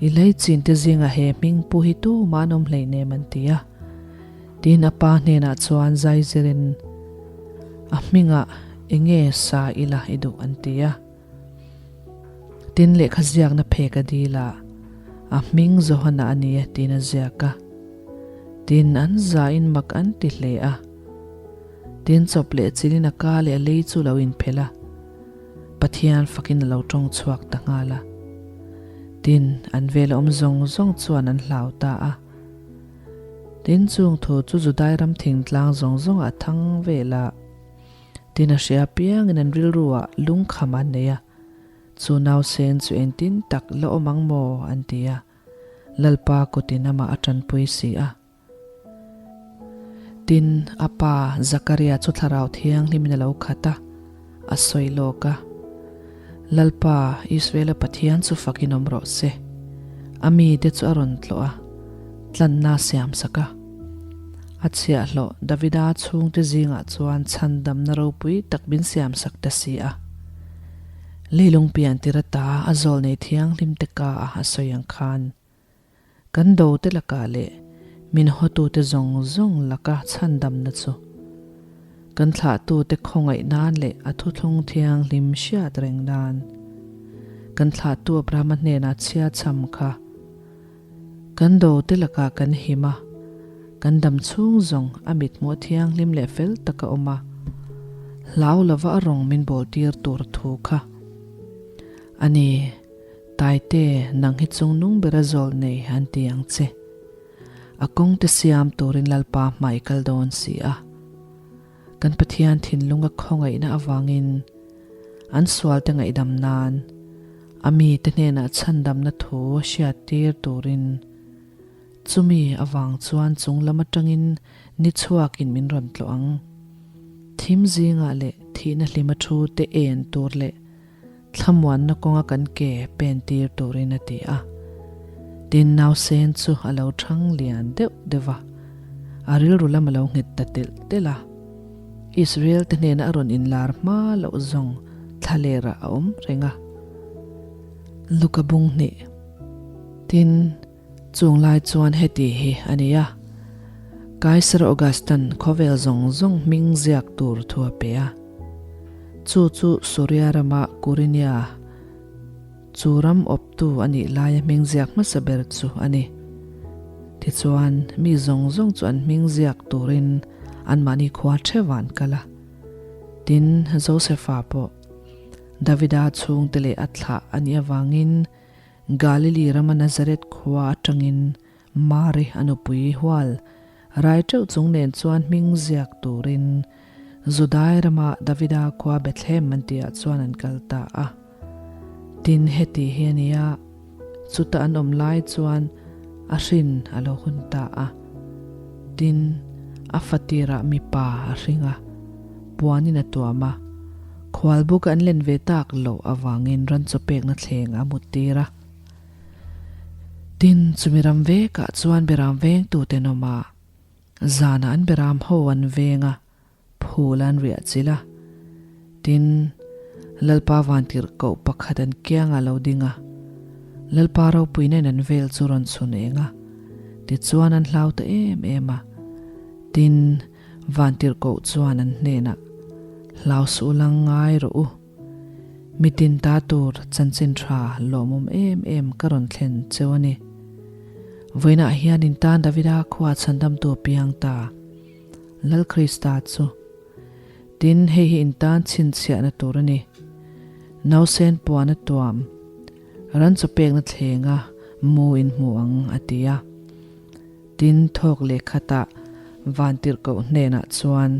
Speaker 1: I lei chin te zingah he hming pu hi tumah an awm hleinem an ti a. Tin, a pa hnenah chuan zai zirin, A hmingah enge sa ila i duh an ti a. Tin, lehkha ziakna phek a dil a, A hming Johana a ni e tiin a ziak a. Tin, an zain mak an ti hle a. Tin, chawp leh chilin a ka leh a lei chu lo inphelh a. Pathian fakin a lo tawng chhuak ta nghal a. Tin, an vela awm zawng zawng chuan an hlau ta a. Tin, chung thu chu Judai ram thingtlang zawng zawngah a thang vel a. Tin, a hria apiangin an rilruah lungkham an nei a. Chu nausen chu engtin tak la awm ang maw? an ti a. Lalpa kutin amah a tanpui si a. Tin, a pa Zakaria chu Thlarau Thianghlimin a lo khat a, a sawi lawk a, Lalpa, Israela Pathian chu fakin awm rawh se. A mite chu a rawn tlawh a, tlanna a siamsak a. A chhiahhlawh Davida chhungte zingah chuan chhandamna ropui tak min siamsak ta si a. Leilung pian tir ata a zawlnei thianghlimte ka a a sawi ang khan, Kan dote lakah leh min hawtute zawng zawng laka chhandamna chu kan thlahtute khawngaih nan leh a thuthlung thianghlim hriat reng nan kan thlahtu Abrahama hnenah chhia chham kha kan dote lakah kan him a, kan dam chhung zawng a mithmuh thianghlim leh fel taka awm a, hlau lova a rawng min bawl tir tur thu kha a ni. Taite, nang hi chungnung bera zawl nei an ti ang che. A kawngte siam turin Lalpa hmai kal dawn si a. Kan Pathian thinlunga khawngaihna avangin an sualte ngaihdam nan a mite hnenah chhandamna thu a hriattir turin chumi avang chuan chung lam atangin ni chhuakin min rawn tlawh ang. Thim zingah leh thihna hlima thu te en tur leh Thlamuanna kawnga kan ke pen tir turin a ti a. Tin, nausen chu a lo thang lian deuh deuh va, a rilru lam a lo nghet ta telh telh a. Israel te hnena a rawn inlar hma loh zawng thlalerah a awm reng a. Luka bung hnih. Tin, chung lai chuan heti hi a ni a, Kaiser Augustan khawvel zawng zawng hming ziak tur thu a pe a. Chu chu Suria rama Kurinia chu ram awptu a nih laia hming ziak hmasa ber chu a ni. Tichuan, mi zawng zawng chu an hming ziak turin anmahni khua theuh an kal a. Tin, Josefa pawh Davida chhungte leh a thlah a nih avangin Galili rama Nazareth khua atangin. Mari a nupui hual rai teuh chung nen chuan hming ziak turin Judai rama Davida khua Bethlehem an tihah chuan an kal ta a. Tin, heti hi a ni a, chuta an awm lai chuan a hrin a lo hun ta a. Tin, a fatirah mipa a hring a, puanin a tuam a, khualbuk an len ve tak loh avangin ran chaw pekna thleng a muttir a. Tin, chumi ram vekah chuan beram vengtute an awm a, zanah an beram ho an veng a, phul an riah chilh a. Tin, Lalpa vantirhkoh pakhat an kiangah lo ding a, Lalpa ropui nen an vel chu rawn chhun eng a, tichuan an hlau ta em em a. Tin, vantirhkoh chuan an hnenah, Hlau suh lang ngai rawh u. Mitin ta tur chanchin tha lawmawm em em ka rawn thlen cheu a ni. Vawiinah hian in tan Davida khua chhandamtu piang ta Lal Krista chu. Tin, hei hi in tan chhinchhiahna tur a ni. Nausen puan a tuam, ran chaw pekna thlenga mu in hmu ang, a ti a. Tin, thawk leh khatah Vantirhkoh hnenah chuan,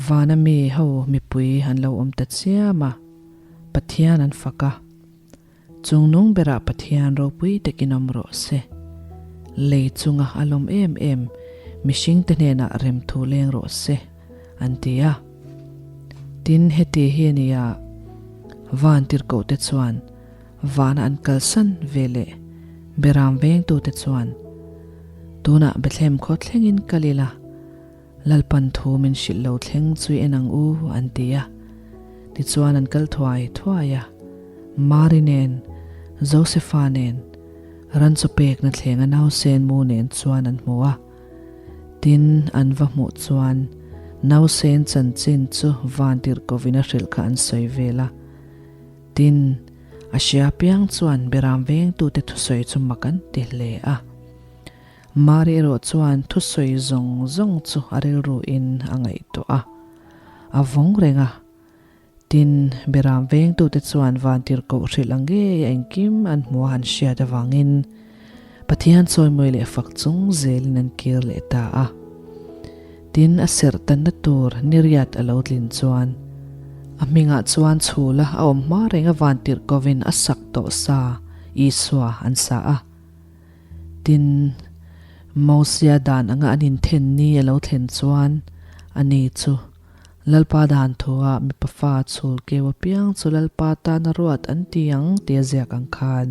Speaker 1: Vana mi ho mipui an lo awm ta chiam a, Pathian an fak a. Chungnung berah Pathian ropui takin awm rawh se. Lei chunga a lawm em em mihringte hnenah remthu leng rawh se, an ti a. Tin, heti hi a nia, Van tirhkohte chuan vana an kalsan ve leh Beram vengtute chuan, Tunah Bethlehem khaw thlengin kal ila, Lalpan thu min hrilh lo thleng chu i en ang u, an ti a. Tichuan an kal thuai thuai a. Mari nen, Josefa nen, ran chaw pekna thlenga nausen mu nen chuan an hmu a. Tin, an va hmuh chuan nausen chanchin chu vantirhkovin a hrilh kha an sawi vel a. Tin, a hria piang chuan beram vengtute thusawi chu mak an ti hle a. Mari erawh chuan thusawi zawng zawng chu a rilruin a ngaihtuah a, a vawng reng a. Tin, Beram vengtute chuan vantirhkoh hrilh ang ngei a engkim an hmuh a han hriat avangin Pathian chawimawi leh fak chung zelin an kir leh ta a. Tin, a serh tanna tur niriat a lo tlin chuan a hmingah chuan chhula a awm hma reng a vantirhkohin a sak tawh sa Isua an sa a. Tin, Mosia dan anga an inthen ni a lo thlen chuan, ani chu Lalpa dan thuah mipa fa chhul keu apiang chu Lalpa tana ruat an ti ang tia ziak ang khan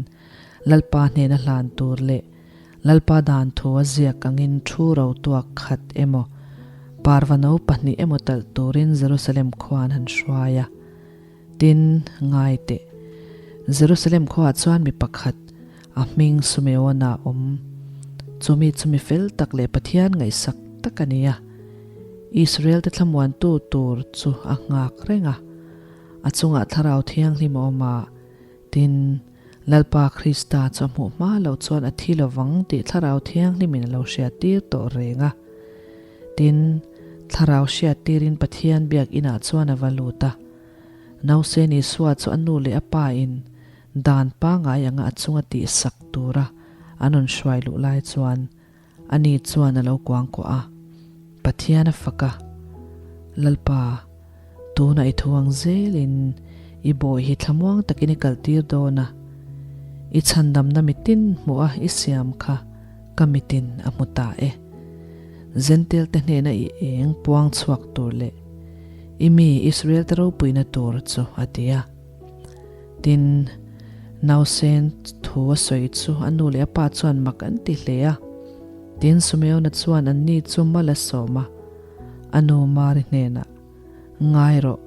Speaker 1: Lalpa hnena hlan tur leh Lalpa dan thua ziak angin thu ro tuak khat emaw parva no pahnih emaw talh turin Jerusalem khuan han hruai a. Tin, ngai teh. Jerusalem khuaah chuan mi pakhat, a hming Sumeona a awm. Chu mi chu mi fel tak leh Pathian ngaihsak tak a ni a. Israel-te thlamuantu tur chu a nghak reng a. A chungah Thlarau Thianghlim a awm a. Tin, Lalpa Krista chu a hmuh hma loh chuan a thi lovang tih Thlarau Thianghlimin a lo hriattir tawh reng a. Tin, Thlarau hriattirin Pathian biak inah chuan a va lut a. Nausen Isua chu a nu leh a pa in dan pangai anga a chunga tihsak tura an rawn hruai luh lai chuan ani chuan a lo kuangkuah a, Pathian a fak a, Lalpa, tunah i thu ang zelin i bawi hi thlamuang takin i kaltir dawn a, i chhandamna mitin hmuh a i siam kha ka mitin a hmu ta e. Zentel te hnena i eng puang chhuak tur leh i mi Israel te ropuina tur chu a ti a. Tin, nausen thu a sawi chu a nu leh a pa chuan mak an ti hle a. Tin, Sumeona chuan anni chu mal a sawm a, a nu Mari hnenah, Ngai rawh,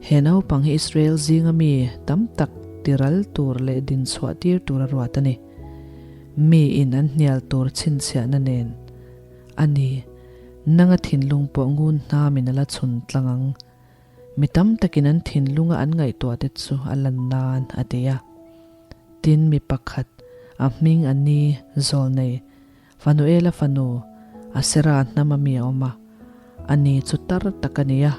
Speaker 1: he naupang hi Israel zinga mi tam tak tiral tur leh dinchhuah tir tur a ruat a ni. Mi in an hnial tur chhinchhiahna nen a ni. Nanga thinlung pawh ngun hnamin a la chhun tlang ang. Mi tam takin an thinlunga an ngaihtuah te chu a lan nan a ti a. Tin, mi pakhat, a hming a ni Zawlnei, Fanuela fanu, Asera hnama mi a awm a. A ni chu tar tak a ni a.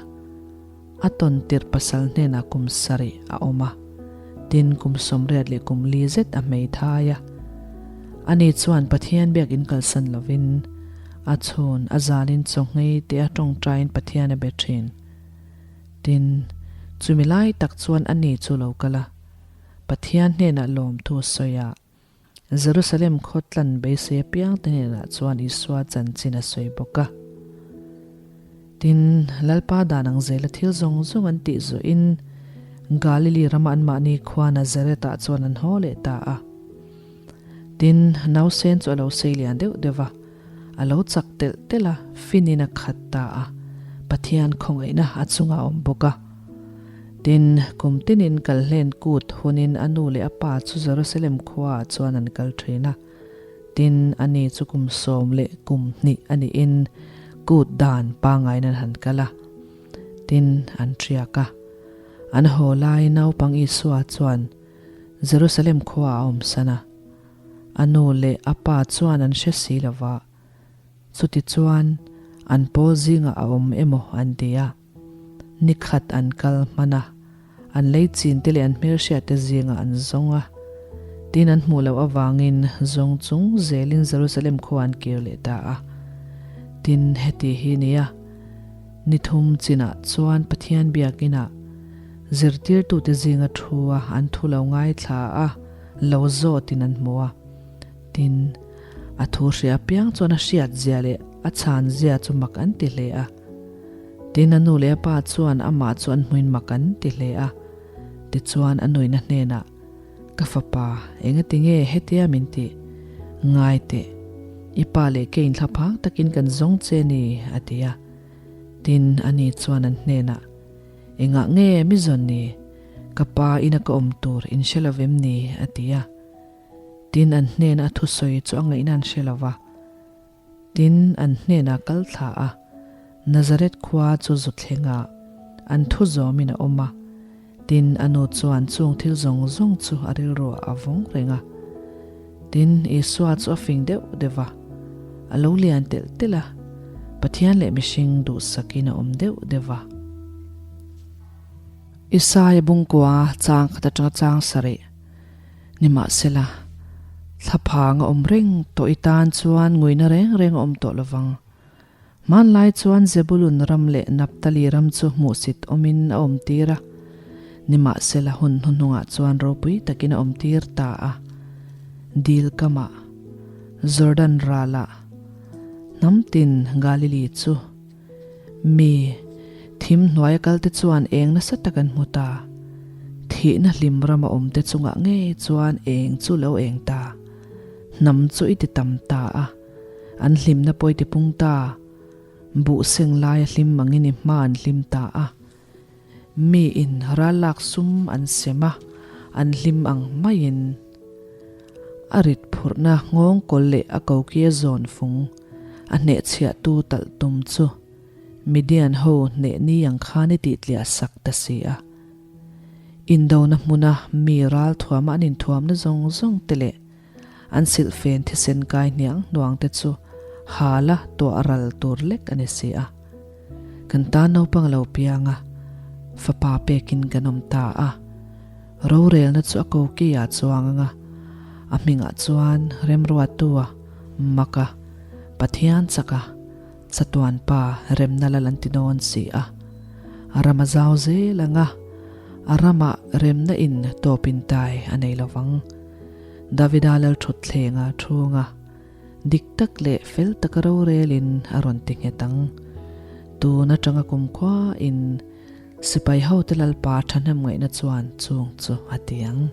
Speaker 1: A tawn tirh pasal hnenah kum sarih a awm a. Tin, kum 80 leh kum li zet a hmeithai a. Ani chuan Pathian biakin kalsan lovin a chhun a zalin chaw-nghei te a tawngtaiin Pathian a be thin. Tin, chumi lai tak chuan ani chu lo kal a, Pathian hnenah lawmthu a sawi a. Jerusalem khaw tlan beisei apiangte hnenah chuan Isua chanchin a sawi bawk a. Tin, Lalpa dan ang zela thil zawng zawng an tih zawhin Galili rama anmahni khua Nazareth-ah chuan an haw leh ta a. Tin, nausen chu a lo sei lian deuh deuh va, a lo chak telh telh a, finin a khat ta a, Pathian khawngaihna a chungah a awm bawk a. Tin, kum tinin kalhlen kut hunin a nu leh a pa chu Jerusalem khuaah chuan an kal thin a. Tin, ani chu kum 12 a nihin kut dan pangaiin an han kal a. Tin, an ṭiak a. An haw lai naupang Isua chuan Jerusalem khuaah a awmsan a. A nu leh a pa chuan an hre si lo va, chutichuan an pawl zingah a awm emaw an ti a. Ni khat an kal hman a, an lei chin te leh an hmelhriat te zingah an zawng a. Tin an hmuh loh avangin zawng chung zelin Jerusalem khua an kir leh ta a. Tin heti hi nia, ni thum chinah chuan Pathian biakinah zirtirtute zinga thu a an thu lo ngaithla a, lo zawtin an hmu a. Tin, a thu hria apiang chuan a hriat zia leh a chhan zia chu mak an ti hle a. Tin, a nu leh a pa chuan amah chu an hmuin mak an ti hle a. Tichuan a nuina hnenah, Ka fapa, engati nge hetia min tih? Ngai teh, i pa leh kei inthlaphang takin kan zawng che ni, a ti a. Tin, ani chuan an hnenah, Engah nge mi zawn ni? Ka pa ina ka awm tur in hre lo vem ni? a ti a. Tin, an hnena a thusawi chu a ngaihna an hre lo va. Tin, an hnenah kal thla a, Nazareth khua chu zu thlengah an thu zawmin a awm a. Tin, a nu chuan chung thil zawng zawng chu a rilruah a vawng reng a. Tin, Isua chu a fing deuh deuh va, a lo lian telh telh a, Pathian leh mihring duhsakin a awm deuh deuh va. Isaia bungkua chang khat atanga chang sarih. Nimahsela, thlaphang a awm reng tawh i tan chuan nguina reng reng a awm tawh lovang. Hmanlai chuan Zebulun ram leh Naphtali ram chu hmuhsit awmin a awm tir a, nimahsela hun hnuhnungah chuan ropui takin a awm tir ta a. Dil kamah, Jordan ralah, hnam tin Galili chu Mi, thim hnuaia kalte chuan eng nasa tak an hmu ta. Thihna hlim rama awmte chungah ngei chuan eng chu lo eng ta. Hnam chu i ti tam ta a, an hlimna pawh i ti pung ta. Buh seng laia hlim angin i hma an hlim ta a. Miin ral lak sum an sem a, an hlim ang maiin. A rit phurhna nghawng kawl leh a kokia zawn fung a hnehchhiahtu talh tum chu Midian ho hneh ni ang khan i tihtliah sak ta si a. Indona hmuna mi ral thuama an inthuamna zawng zawng te leh an silhfen thisen kai hniang hnuang te chu hala tuah ral tur lek a ni si a. Kan tan naupang lo piang a, fapa pekin kan awm ta a. Rorelna chu a kokiah chuang ang a, a hmingah chuan Remruatua, Maka, Pathian chaka, Chatuan Pa remna lal an ti dawn si a. A ram a zau zel ang a, a ramah remna in tawp in tai a nei lo vang. Davida lalthutthlengah thunga dik tak leh fel taka rorelin a rawn ti nghet ang. Tun atanga kumkhua in Sipai hote Lalpa thahnem ngaihna chuan chung chu a ti ang.